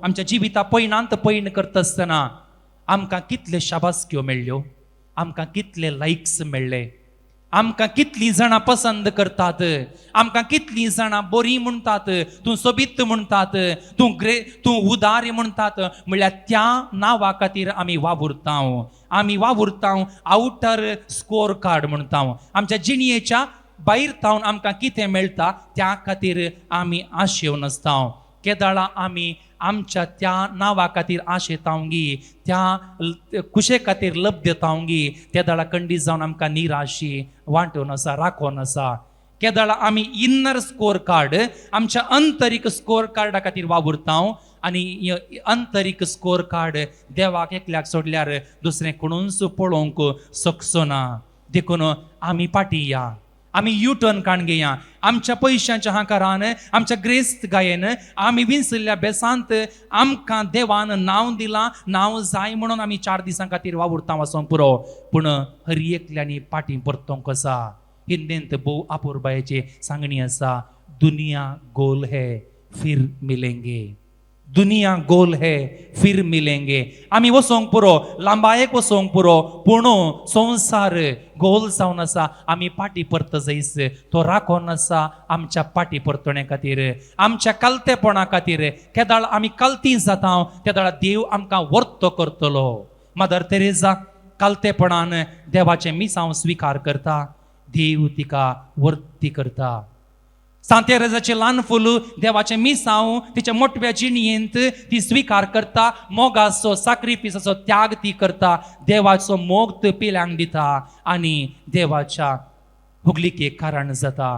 आमच्या जिविता पयणांत पयण करता आसतना आमकां कितले शाबासक्यो मेळ्ळ्यो, आमकां कितले लायक्स मेळ्ळे, आमकां कितलीं जाणां पसंद करतात, आमकां कितलीं जाणां बरीं म्हणटात, तूं सोबीत म्हणटात, तूं तूं उदारी म्हणटात, म्हणल्यार त्या नांवा खातीर आमी वावुरता. आमी वावुरता आवटर स्कोर कार्ड म्हणटा. आमच्या जिणयेच्या भायर तावन आमकां कितें मेळटा त्या खातीर आमी आशेवन आसता. केदाळा आमी आमच्या त्या नांवा खातीर आशेतावंगी, त्या खुशे खातीर लब्धतावंगी, त्या दाळा कंडी जावन आमकां निराशी वांटून आसा, राखोन आसा. केदाळा आमी इनर स्कोर कार्ड, आमच्या अंतरीक स्कोर कार्डा खातीर वावुरता आनी अंतरीक स्कोर कार्ड देवाक एकल्याक सोडल्यार दुसरें कोणूच पळोवंक शकचो ना. देखून आमी फाटीं या, आमी यू टर्न काण घेया. आमच्या पयशांच्या हांकारान, आमच्या ग्रेस्त गायेन, आमी विंचल्ल्या बेसांत आमकां देवान नांव दिलां, नांव जाय म्हणून आमी 4 दिसां खातीर वावुरता वचोंक पुरो. पूण हर एकल्यांनी फाटीं परतोंक आसा. हिंदींत भोव आपुरबायेची सांगणी आसा, दुनिया गोल है फिर मिलेंगे, दुनिया गोल है फिर मिलेंगे. आमी वचोंक पुरो, लांबायेक वचोंक पुरो, पूण संवसार गोल जावन आसा. आमी पाटी परत जायस, तो राखोन आसा आमच्या पाटी परतणे खातीर, आमच्या कालतेपणा खातीर. केदाळ आमी कालती जाता तेदाळ देव आमकां वर्तो करतलो. मदर तेरेजा कालतेपणान देवाचें मिसांव स्विकार करता, देव तिका वर्ती करता. सांत तेरेजाचें ल्हान फूल देवाचें मिसांव तिच्या मोटव्या जिणयेंत ती स्विकार करता. मोगाचो साक्रिफिसाचो त्याग ती करता, देवाचो मोग ती पिल्यांक दिता आनी देवाच्या हुगलिकेक कारण जाता.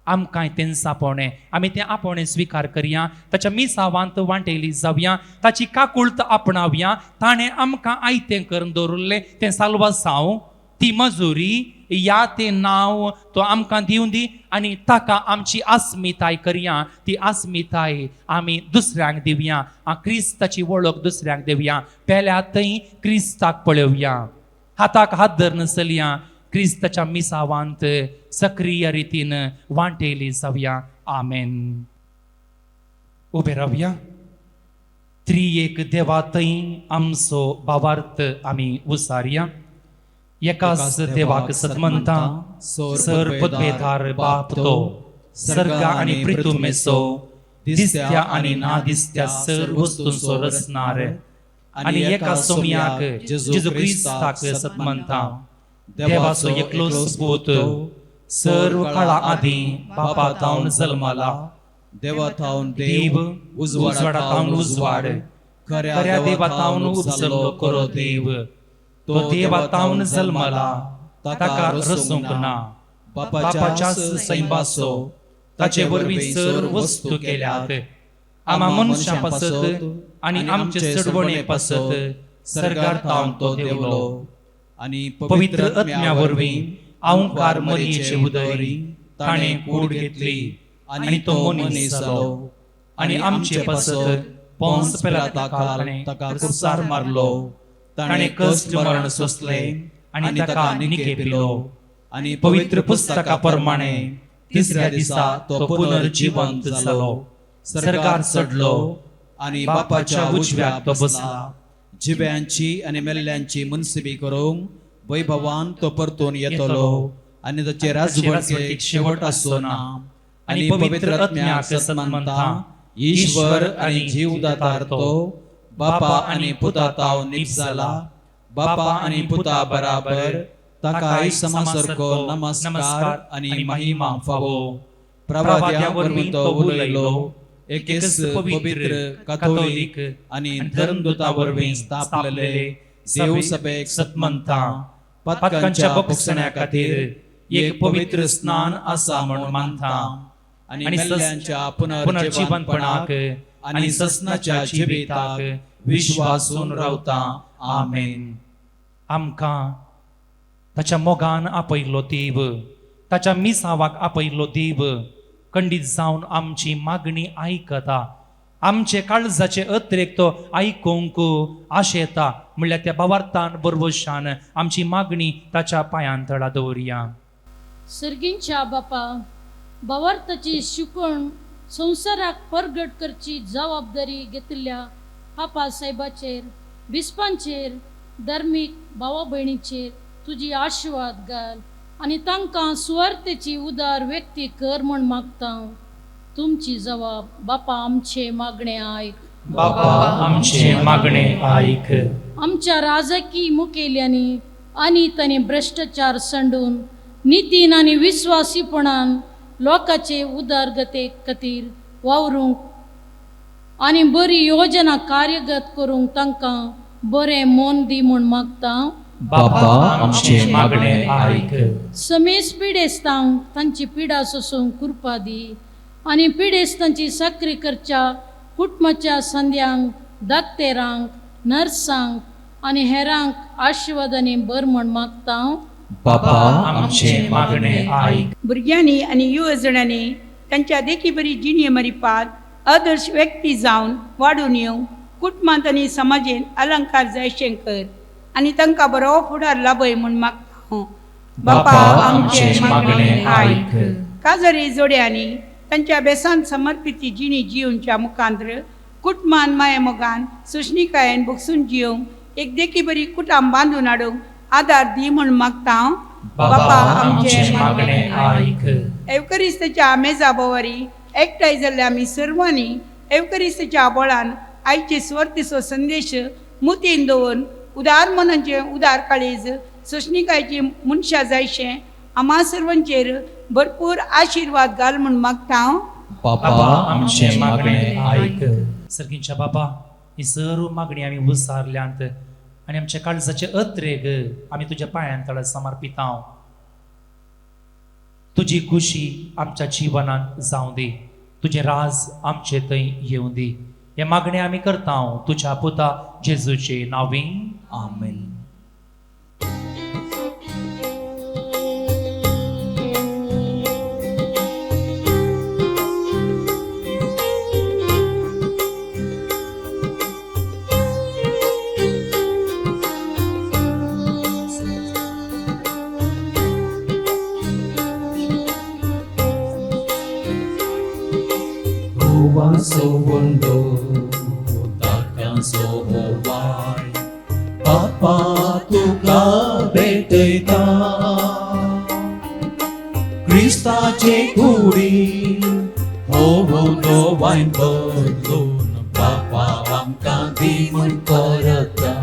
आमकांय तेंच आपोवणें, आमी तें आपोवणें स्विकार करया, ताच्या मिसावांत वांटेली जावया, ताची काकुळत आपणावया. ताणें आमकां आयतें करून दवरिल्लें तें साल्वासांव, ती मजुरी या तें नांव तो आमकां दिवन दी आनी ताका आमची आस्मिताय करया. ती आस्मिताय आमी दुसऱ्यांक दिवया, क्रिस्ताची वळख दुसऱ्यांक दिवया. पेल्या थंय क्रिस्ताक पळोवया, हाताक हात धरून चलया, क्रिस्ताच्या मिसावांत सक्रीय रितीन वांटेली जावया. आमेन. उबे रावया. त्रियेक देवा थंय आमचो भावार्थ आमी उसारया. एकाच देवाक सतमंता, सर पदवेदार बाप तो सर्गा आनी पृथुमेचो, दिसत्या आनी ना दिसत्या सर वस्तूंचो रचणार, आनी एका सोमयाक जेजू क्रिस्ताक सतमंता, देवाचो एकलोच पूत, सर्व काळा आदीं बापा तावन जल्माला, देवा थावन देव, उजवाडा तावन उजवाड, खऱ्या देवा तावन उपजल्लो खरो देव, तो देवा तावन जल्मला, ताका रसूंक ना, बापाच्या सैंबाचो, ताचे वरवीं सर वस्तू केल्यात, आमा मनशां पासत आनी आमचे चडवणे पासत सर्गार तावन तो देवलो, आनी पवित्र आत्म्या वरवीं आंकार मरियेचे उदरी ताणें कूड घेतली आनी तो मनीस जालो, आनी आमचे पासत पोंस पिलाता ताका कुर्सार मारलो, ताणें कश्ट मरण सोंसलें आनी ताका निके पिलो, आनी पवित्र पुस्तका प्रमाणे तिसऱ्या दिसा तो पुनर्जिवंत जालो, सर्गार चडलो आनी बापाच्या उजव्याक तो बसला, जिव्यांची आनी मेल्ल्यांची मुनसिबी करूंक वैभवान तो परतून येतलो आनी ताचे राजवटीक शेवट आसचो ना. आनी पवित्र आत्म्याक सन्मानता, ईश्वर आनी जीवदातार तो बापा आनी पुता ताव निपजाला, बापा आनी पुता बराबर ताकाय समासारको नमस्कार आनी महिमा फावो. प्रवाद्या वरवीं तो उलयलो, एकेच पवित्र काथोलीक आनी धर्मदूता वरवीं स्थापलेले देवसभेक सतमंता, पातकांच्या बक्षण्या खातीर एक पवित्र स्नान आसा म्हूण मानता, आनी मेल्ल्यांच्या पुनर्जीवनपणाक आनी ससनाच्या जिविताक विश्वासून रावता. आमेन. आमकां ताच्या मोगान आपयल्लो देव, ताच्या मिसावाक आपयल्लो देव खंडीत जावन आमची मागणी आयकता, आमचे काळजाचे अत्रेक तो आयकूंक आशेता. म्हणल्यार त्या भावार्थान बरवशान आमची मागणी ताच्या पांयान तळा दवरया. सर्गींच्या बापा, भावार्थाची शिकवण संवसाराक परगट करची जबाबदारी घेतिल्ल्या पापा साहेबाचेर, बिस्पांचेर, धार्मीक भावा भयणीचेर तुजी आशिर्वाद घाल आनी तांकां सुवार्थेची उदार व्यक्ती कर म्हूण मागता. तुमची जबाब बापा आमचे मागणे आयक. बापा आमचे मागणे आयक. आमच्या राजकीय मुखेल्यांनी आनी तांणी भ्रश्टाचार सांडून नितीन आनी विस्वासीपणान लोकांचे उदरगते खातीर वावरूंक आनी बरी योजना कार्यगत करूंक तांकां बरें मन दी म्हूण मागता. बापा आमचे मागणे आयक. समेज पिडेस्तांक तांची पिडा सोसूंक कृपा दी आनी पिडेस्तांची साकरी करच्या कुटुंबाच्या संद्यांक, दाक्तेरांक, नर्सांक आनी हेरांक आशिर्वादांनी बर म्हूण मागता. बापा आमचे मागणे आयक. भुरग्यांनी आनी युवजणांनी तांच्या देखीबरी जिणये मरिपात आदर्श व्यक्ती जावन वाडून येवंक कुटुंबांत आनी समाजेंत अलंकार जायशें कर आनी तांकां बरो फुडार लाभय म्हूण मागता. बापा आमचे मागणे आयक. काजरी जोड्यांनी तांच्या बेसान समर्पित जिणी जिवनच्या मुखांत्र कुटुंबान माया मोगान सोंसणीकायेन भोगसून जियोंक एक देखी बरी कुटाम बांदून हाडूंक आदार दी म्हूण मागता. बाबा आमचें मागणें आयक. एवकरिस्ताच्या मेजा भोंवरी एकठांय जाल्ल्या आमी सर्वांनी एवकरिस्ताच्या बळान आयचे स्वर्तीचो संदेश मुतीन दवरून उदार मनाचें उदार काळीज सोंसणीकायची मनशां जायशें आमा सर्वांचेर भरपूर आशिर्वाद घाल म्हूण मागता. बाबा आमचें मागणें आयक. सर्गींच्या बाबा, ही सर्व मागणी आमी उसारल्यांत आनी आमच्या काळजाचे अत्रेग आमी तुज्या पांयां तळा समर्पितांव. तुजी खुशी आमच्या जिवनांत जावं दी, तुजें राज आमचे थंय येवं दी. हे मागणें आमी करता तुज्या पुता जेजूचे नांवी. आमेन. सोवंडो ताकांचो हो वाय बापा तुका भेटयता क्रिस्ताचे कुडी हो उंडो वायन बदलून बापा आमकां दी म्हूण करता.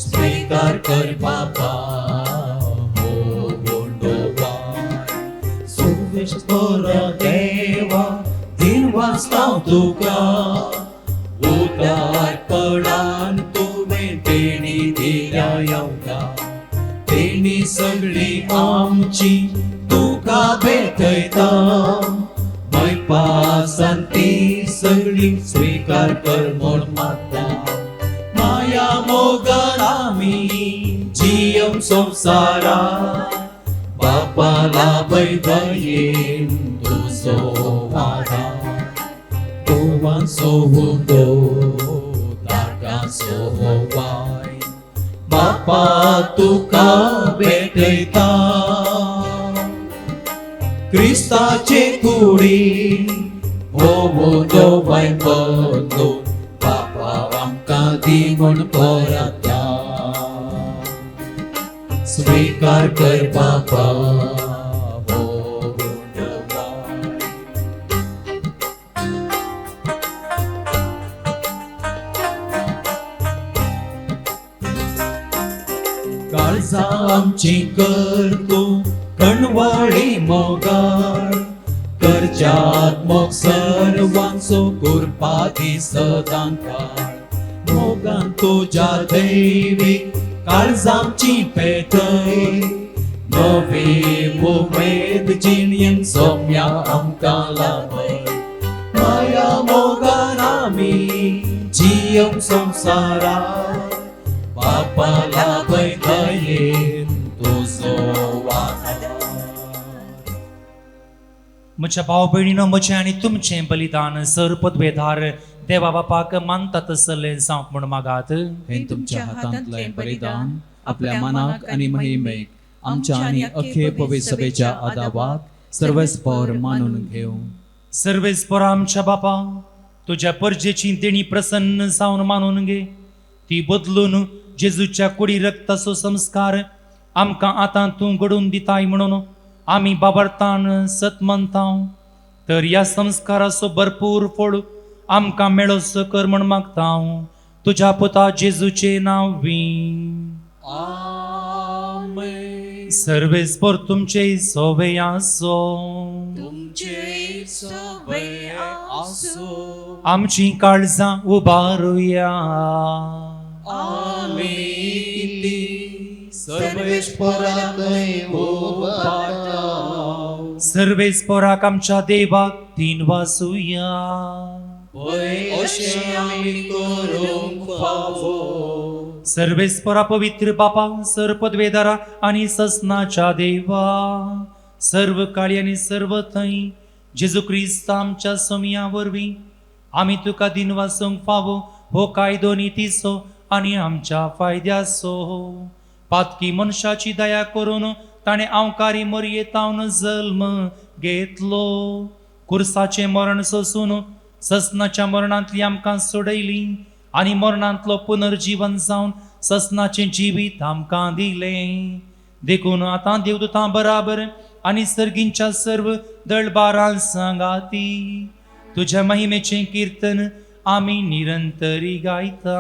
स्विकार कर बापा हो उंडो वाय सुवेश देवा दिन वाचताव तुका उदारपणान तुवें देणी दिल्या येवका तेणी सगळी आमची तुका भेटयता मैपासान ती सगळी स्विकार कर म्हूण मागता. माया मोगान आमी जियम संवसारा बापा लाभय दयेन तुजो आदार गोवांचो उंडो ताकांचो वाय बापा तुका भेटयता क्रिस्ताचे कुडी हो उंडो वाय बदलून बापा आमकां दी म्हूण परता. स्वीकार कर बापा हो उंडो वाय. काळजां आमची कर तूं कणवाळी मोगाळ करच्यात मोग सर्वांचो कुरपा दी सदां काळ मोगान तुज्या दैवीक काळजांची पेटय नवी उमेद जिणेन सोम्या आमकां लाभय माया मोगान आमी जियम संवसारा बापा लाभय दयेन तुजो आदार. म्हज्या भाव भयणीनो, म्हजें आनी तुमचें बलिदान सर पदवेदार देवा बापाक मानता तसलें जावंक म्हूण मागात. हें तुमच्या हातांतलें बलिदान आपल्या मनाक आनी महिमेक आमच्या आनी अखे पवित्र सभेच्या आदावाक सर्वेस्पर मानून घेवं. सर्वेस्पर आमच्या बापा, तुज्या परजेची देणी प्रसन्न जावन मानून घे. ती बदलून जेजूच्या कुडी रक्ताचो संस्कार आमकां आतां तूं घडोवन दिताय म्हणून आमी बाबरतान सत मानता. तर ह्या संस्काराचो भरपूर फळ आमकां मेळोसो कर म्हूण मागता तुज्या पुता जेजूचे नांवी. आमेन. सर्वेस्पर तुमचे सोवे आसो. तुमचे सोवे आसो. आमची काळजां उबारुया. आमी ती सर्वेस्पराकय उबारता. सर्वेस्पराक आमच्या देवाक तीन वासुया. पळय अशें आमी करूंक फावो. सर्वेस्परा पवित्र बापा, सर पदवेदारा आनी ससनाच्या देवा, सर्व काळी आनी सर्व थंय जेजू क्रिस्त आमच्या सोमया वरवीं आमी तुका दिन वासूंक फावो हो कायदो नितीचो आनी आमच्या फायद्याचो. पातकी मनशाची दया करून ताणें आवकारी मरयेतावन जल्म घेतलो. कुर्साचें मरण सोसून ससनाच्या मरणांतली आमकां सोडयली आनी मरणांतलो पुनर्जीवन जावन ससनाचें जिवीत आमकां दिलें. देखून आतां देवदूतां बराबर आनी सर्गींच्या सर्व दळबारां सांगाती तुज्या महिमेचें किर्तन आमी निरंतरी गायता.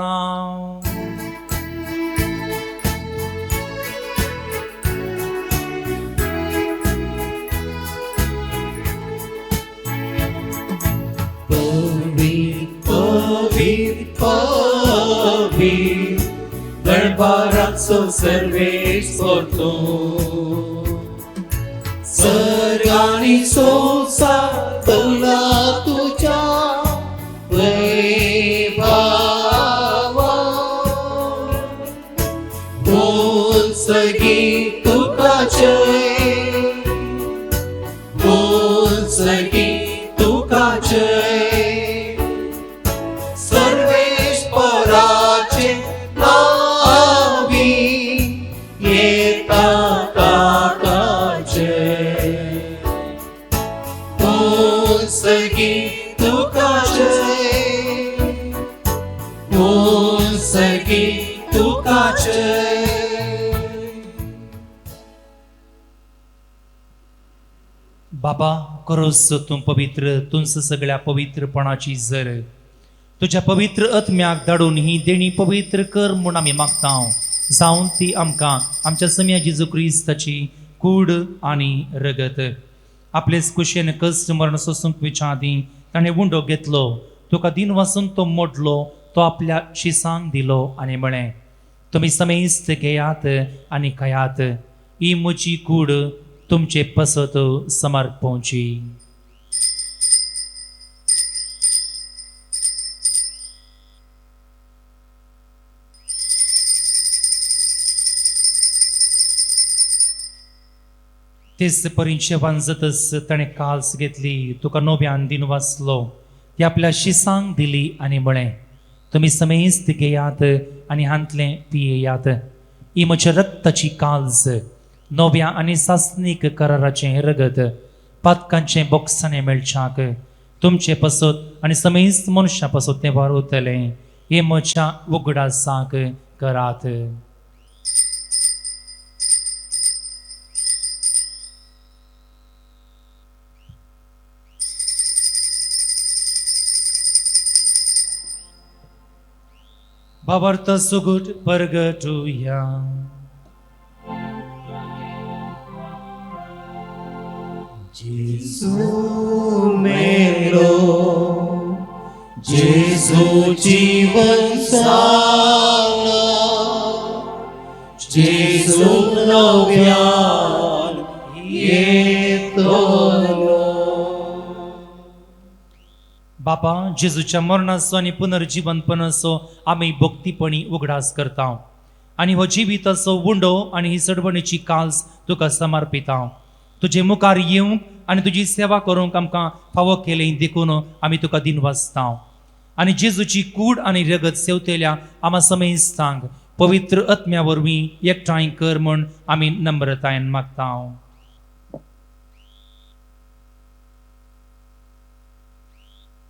पवित्र पवित्र दरबाराचो सर्वेस्पर तूं, सर्ग आनी संवसार भरला तुज्या वैभवान. बोल सगी तुका जय, बोल सगी तुका जय. बाबा करोस तूं पवित्र, तुंस सगळ्या पवित्रपणाची जर तुज्या पवित्र आत्म्याक धाडून ही देणी पवित्र कर म्हूण आमी मागता, जावन ती आमकां आमच्या सम्या जेजू क्रिस्ताची कूड आनी रगत. आपलेच कुशेन कश्ट मरण सोसूंक वयच्या आदीं ताणें उंडो घेतलो, तुका दिन वासून तो मोडलो, तो आपल्या शिसांक दिलो आनी म्हळें, तुमी समेस्त घेयात आनी खायात, ही म्हजी कूड तुमचे पसत समर्पवची. तेच परी जेवण जातच ताणें काल्स घेतली, तुका नव्यान दिन वाचलो, ती आपल्या शिसांक दिली आनी म्हळें, तुमी समेस्त घेयात आनी हांतलें पियेयात, ही म्हज्या रक्ताची काल्स, नव्या आनी सासणीक कराराचें रगत, पातकांचें बोगसाणें मेळच्याक तुमचे पसत आनी समेस्त मनशां पसत तें वारवतलें. हें म्हज्या उगडासाक करात. भावार्थ सुगूट परगटुया. जेजू मेलो, जेजू जीवन जालो, जेजू नव्यान येतलो. बापा, जेजूच्या मरणाचो आनी पुनर्जीवनपणाचो आमी भक्तीपणी उगडास करता आनी हो जिविताचो उंडो आनी ही सडवणीची काल्स तुका समर्पिता. तुजे मुखार येवंक आनी तुजी सेवा करूंक आमकां फावो केली देखून आमी तुका दिनवासता. आनी जेजूची कूड आनी रगत सेवतेल्या आमा समेस्तांक पवित्र आत्म्या वरवीं एकठांय कर म्हूण आमी नम्रतायेन मागता.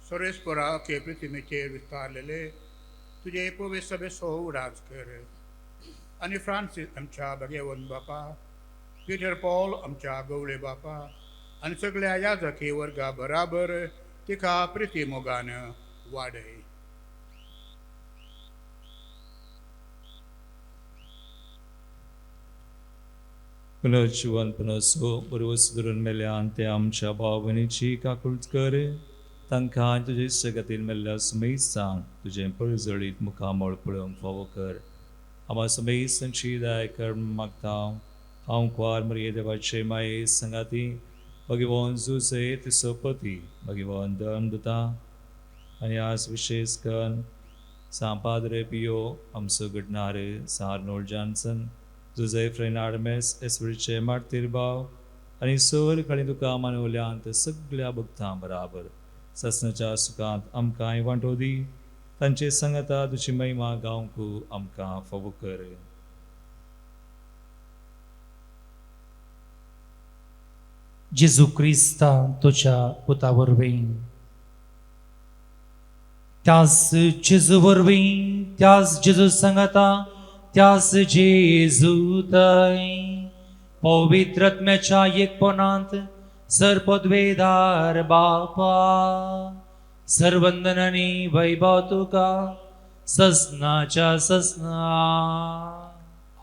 सर्वेस्परा के पृथ्वीचेर विस्तारलेले तुजे पवित्र सभेचो उडास कर आनी फ्रांसीस आमच्या भगेवन बापा, पिटर पॉल आमच्या गवळे बापा आनी सगळ्या याजकी वर्गा बराबर तिका प्रिती मोगान वाडय. पुनर्जीवन पुनसो बरोबर सुदरून मेल्यान ते आमच्या भाव भयणीची काकूळट कर, तांकां तुजे सगतीन मेल्ल्या समेस्तांक तुजें परजळीत मुखामळ पळोवंक फावो कर. आमा समेस्तांची दया कर मागता. हांव कुवार मरिये देवाचे माये संगाती भगवान जुसे तिसोपती भगवान धर्मदूता आनी आज विशेश करून सांव पाद्रे पियो आमचो घडणारे सांव आर्नोल्ड जॉन्सन, जुजे फ्रेनार्मेस एस्वरीचे मार्तीर भाव आनी सर काळी तुका मानवल्यांत सगळ्या भक्तां बराबर ससनाच्या सुखांत आमकांय वांटो दी. तांचे संगता तुजी महिमा गावंक आमकां फावो कर. जेजू क्रिस्ता तुज्या पुता वरवीं. त्यास जेजू वरवीं, त्यास जेजू सांगाता, त्यास जेजू थंय पवित्र आत्म्याच्या एकपणांत सर्पद्वेदार बापा सर्वंदनानी वैभव तुका ससनाच्या ससना.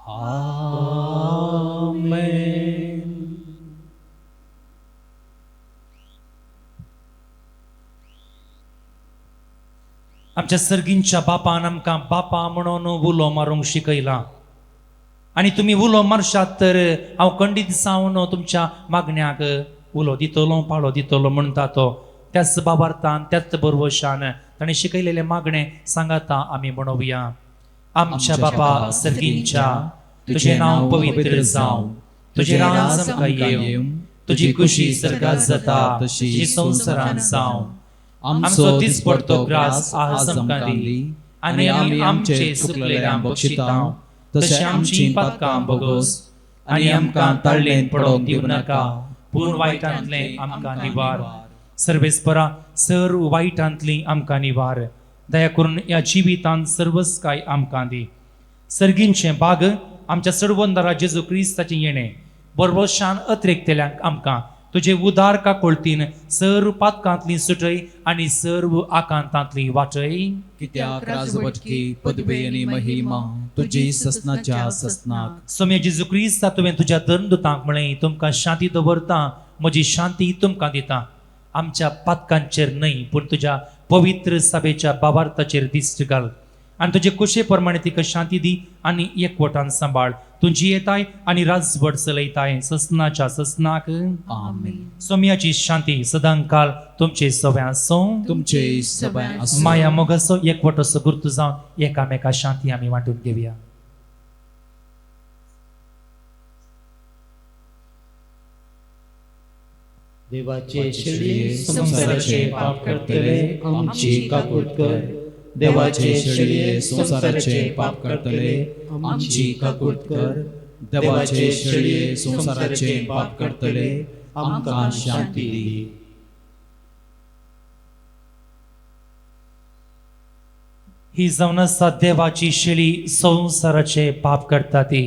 आमेन. आमच्या सर्गींच्या बापान आमकां बापा म्हणून उलो मारूंक शिकयला आनी तुमी उलो मारशात तर हांव खंडीत जावन तुमच्या मागण्याक उलो दितलो, पाळो दितलो म्हणटा तो. त्याच बाबार्थान, त्याच बरवशान ताणें शिकयलेलें मागणें सांगाता आमी म्हणोवया. आमच्या बापा सर्गींच्या, तुजें नांव पवित्र जावं, तुजें राज आमकां येवं, तुजी खुशी सर्गात जाता तशी संवसारांत जावं. आमचो दिसपडतो ग्रास आज आमकां दी आनी आमी आमचे चुकलेल्यांक बक्षिता तशें आमची पातकां भोगोस आनी आमकां ताळ्ळेन पडोवंक दिवं नाका, पूण वायटांतलें आमकां निवार. सर्वेस्परा सर्व वायटांतली आमकां निवार. दया करून ह्या जिवितांत सर्वस काय आमकां दी. सर्गींचें बाग आमच्या सर्वंदरा जेजू क्रिस्ताचें येणें बरबशान अत्रेकतेल्यांक आमकां तुजे उदार काकोळतीन सर्व पातकांतली सुटय आनी सर्व आकांतांतली वाटय. कित्याक राजवटकी पदवी आनी महिमा तुजी ससनाच्या ससनाक. सोम्या जेजू क्रिस्ता, तुवें तुज्या धर्मदूतांक म्हळें, तुमकां शांती दवरता, म्हजी शांती तुमकां दिता. आमच्या पातकांचेर न्हय पूण तुज्या पवित्र सभेच्या बाबार्थाचेर दिश्ट घाल आनी तुजे कुशे प्रमाणे तिका शांती दी आनी एकवटान सांबाळ. तूं जियेताय आनी राजवट चलयताय ससनाच्या ससनाक. आमेन. सोम्याची शांती सदांकाल तुमचे सव्या आसूं, तुमचे सव्या आसूं. माया मोगाचो एकवटाचो गुर्तू जावन एकामेका शांती आमी वांटून घेवया. देवाचे शेळये संवसाराचे पाप करतले आमची काकूट कर. देवाचे शेळये संवसाराचे पाप करतले आमची काकूट कर. देवाचे शेळये संवसाराचे पाप करतले आमकां शांती दी. ही जावन आसा देवाची शेळी संवसाराचे पाप करता ती.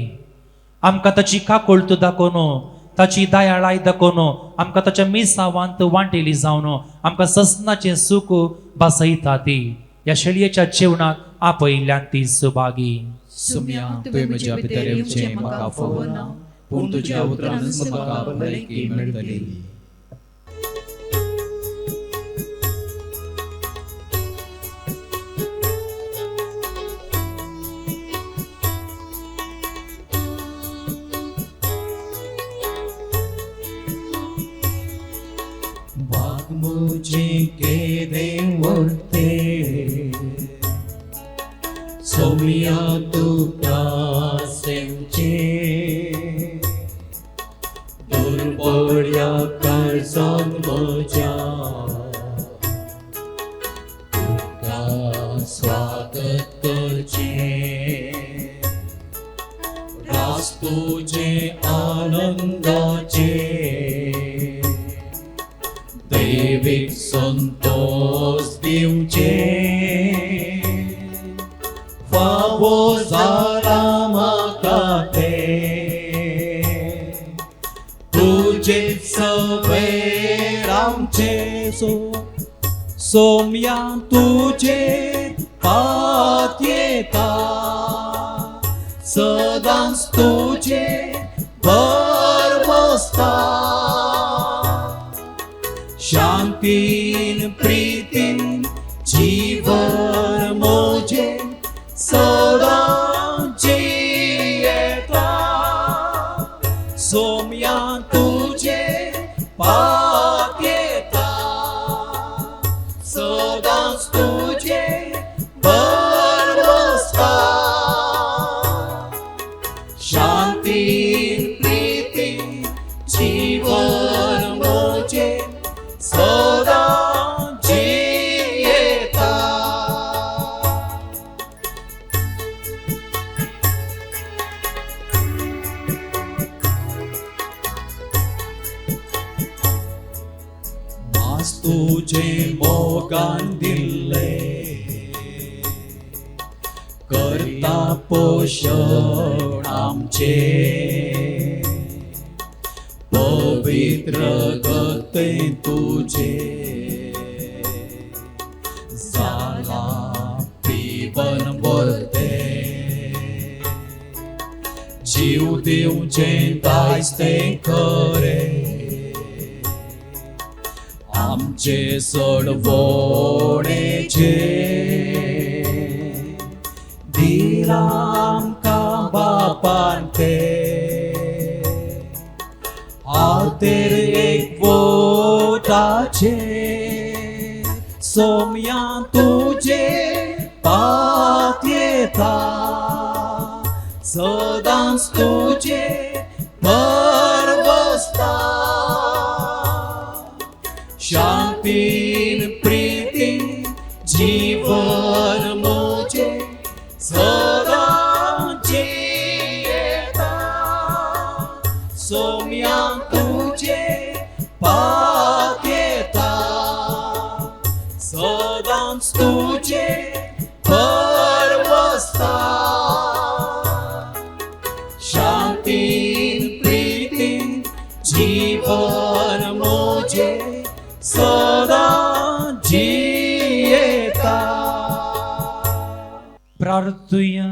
आमकां ताची काकुळट दाखोवन, ताची दयाळाय दाखोवन, आमकां ताच्या मिसावांत वांटेली जावन आमकां ससनाचें सूख भासयता ती. ह्या शेळयेच्या जेवणाक आपयल्ल्यान ती सुभागी. सुम्या, तुवें म्हज्या भितर येवचें म्हाका फावना, पूण तुज्या उतरानच म्हाका भलायकी मेळटली. मुझे के देवते सोमिया तुका सेवचे दुर्बोड्या काळजान म्हज्या तुका स्वागत करचें रास तुजें आनंदाचें दैवीक संतोष दिवचे फावो जाला म्हाका तें तुजे सवेर आमचे सोम्या तुजे पातयेता सदांच तुजे भर बसता शांतीन प्रीतीन जीवन मोजे सदां जियेता सोम्या तुजे पातयेता सदांच तुजे भर बसता शांतीन प्रीतीन जीवन मोजे सदां जियेता. मास तुजे मोगान दिल्ले करता पोशण आमचे पवित्र गते तुझे जाला पिवन बरते जीव दिवचें दायज तें खरें आमचे सडवणेचें दिलां आमकां बापान तें हातेर एकवटाचें सोम्या तुजे पातयेता सदांच तुजे भरवसता शांतीन प्रीतीन जीवन म्हजें सदां जियेता सोम्या तुजे पातयेता सदांच तुजे भरवसता शांतीन प्रीतीन जीवन म्हजें सदां जियेता. प्रार्थुया.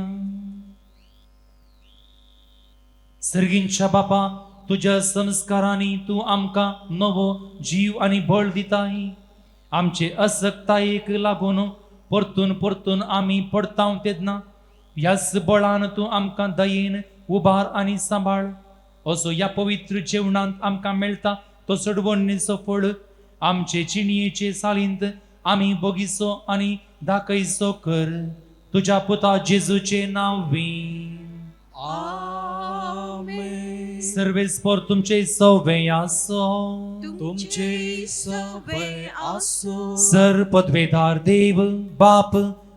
सर्गींच्या बापा, तुज्या संस्कारांनी तूं आमकां नवो जीव आनी बळ दिताय. आमचे असक्तायेक लागून परतून परतून आमी पडताव तेन्ना ह्याच बळान तूं आमकां दयेन उबार आनी सांबाळ. असो ह्या पवित्र जेवणांत आमकां मेळटा तो सडवणीचो फळ आमचे जिणयेचे सालींत आमी बोगीचो आनी दाखयचो कर. तुज्या पुता जेजूचे नांवी आमेन. सर्वेस्पर तुमचे सवे आसो. तुमचे सवे आसो. सर पदवेदार देव बाप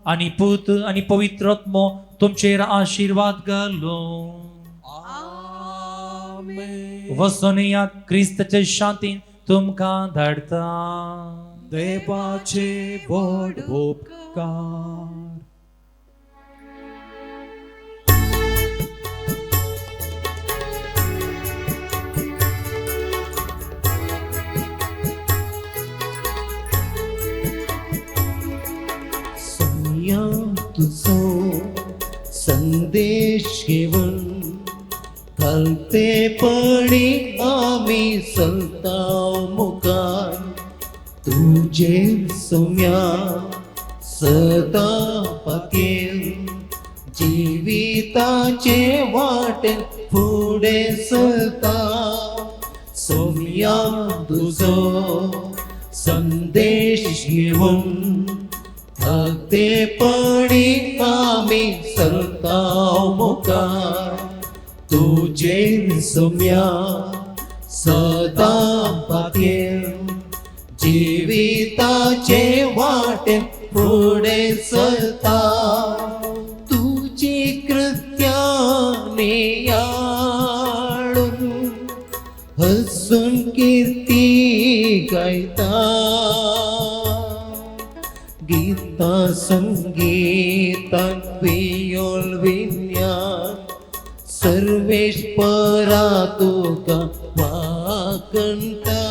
आनी पूत आनी पवित्र आत्मो तुमचेर आशिर्वाद घालो. आमेन. वचून यात क्रिस्ताचे शांतीन तुमकां धाडटा. देवाचे व्हड उपकार. सोम्या तुजो संदेश घेवन घालतेपणी आमी चलता मुखार तुजेर सोम्या सदां पातयेवन जिविताचे वाटेन फुडें सरता. सोम्या तुजो संदेश घेवन धाकटेपणी आमी चलता मुखार तुजेर सोम्या सदां पातयेवन जिविताचे वाटेन फुडें सरता. तुजी कृत्यां नियाळून हसून किर्ती गायता. गीता संगीतान वियोल विज्ञान सर्वेश्वरा तुका वागणता.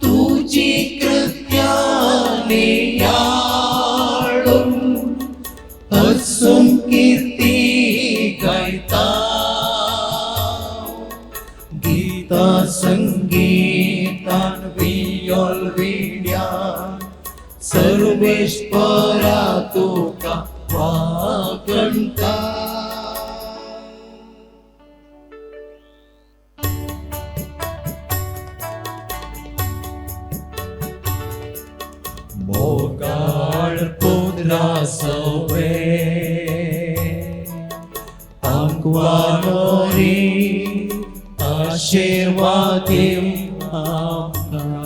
तुजी कृत्यां नियाळून हसून किर्ती गायता. गीता संगीतान वियोल विज्ञान सर्वेश्वरा तुका वागणता. मोगाळ पुत्रा सवे आंकवानोरी आशीर्वाद दिवं आमकां.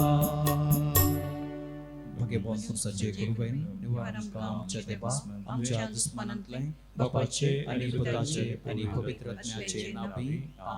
भगवान तुमचे कृपेन निवारण आमच्या देवा आमच्या दुस्मनांतले बापाचे आनी पुताचे आनी पवित्र आत्म्याचे नांवी.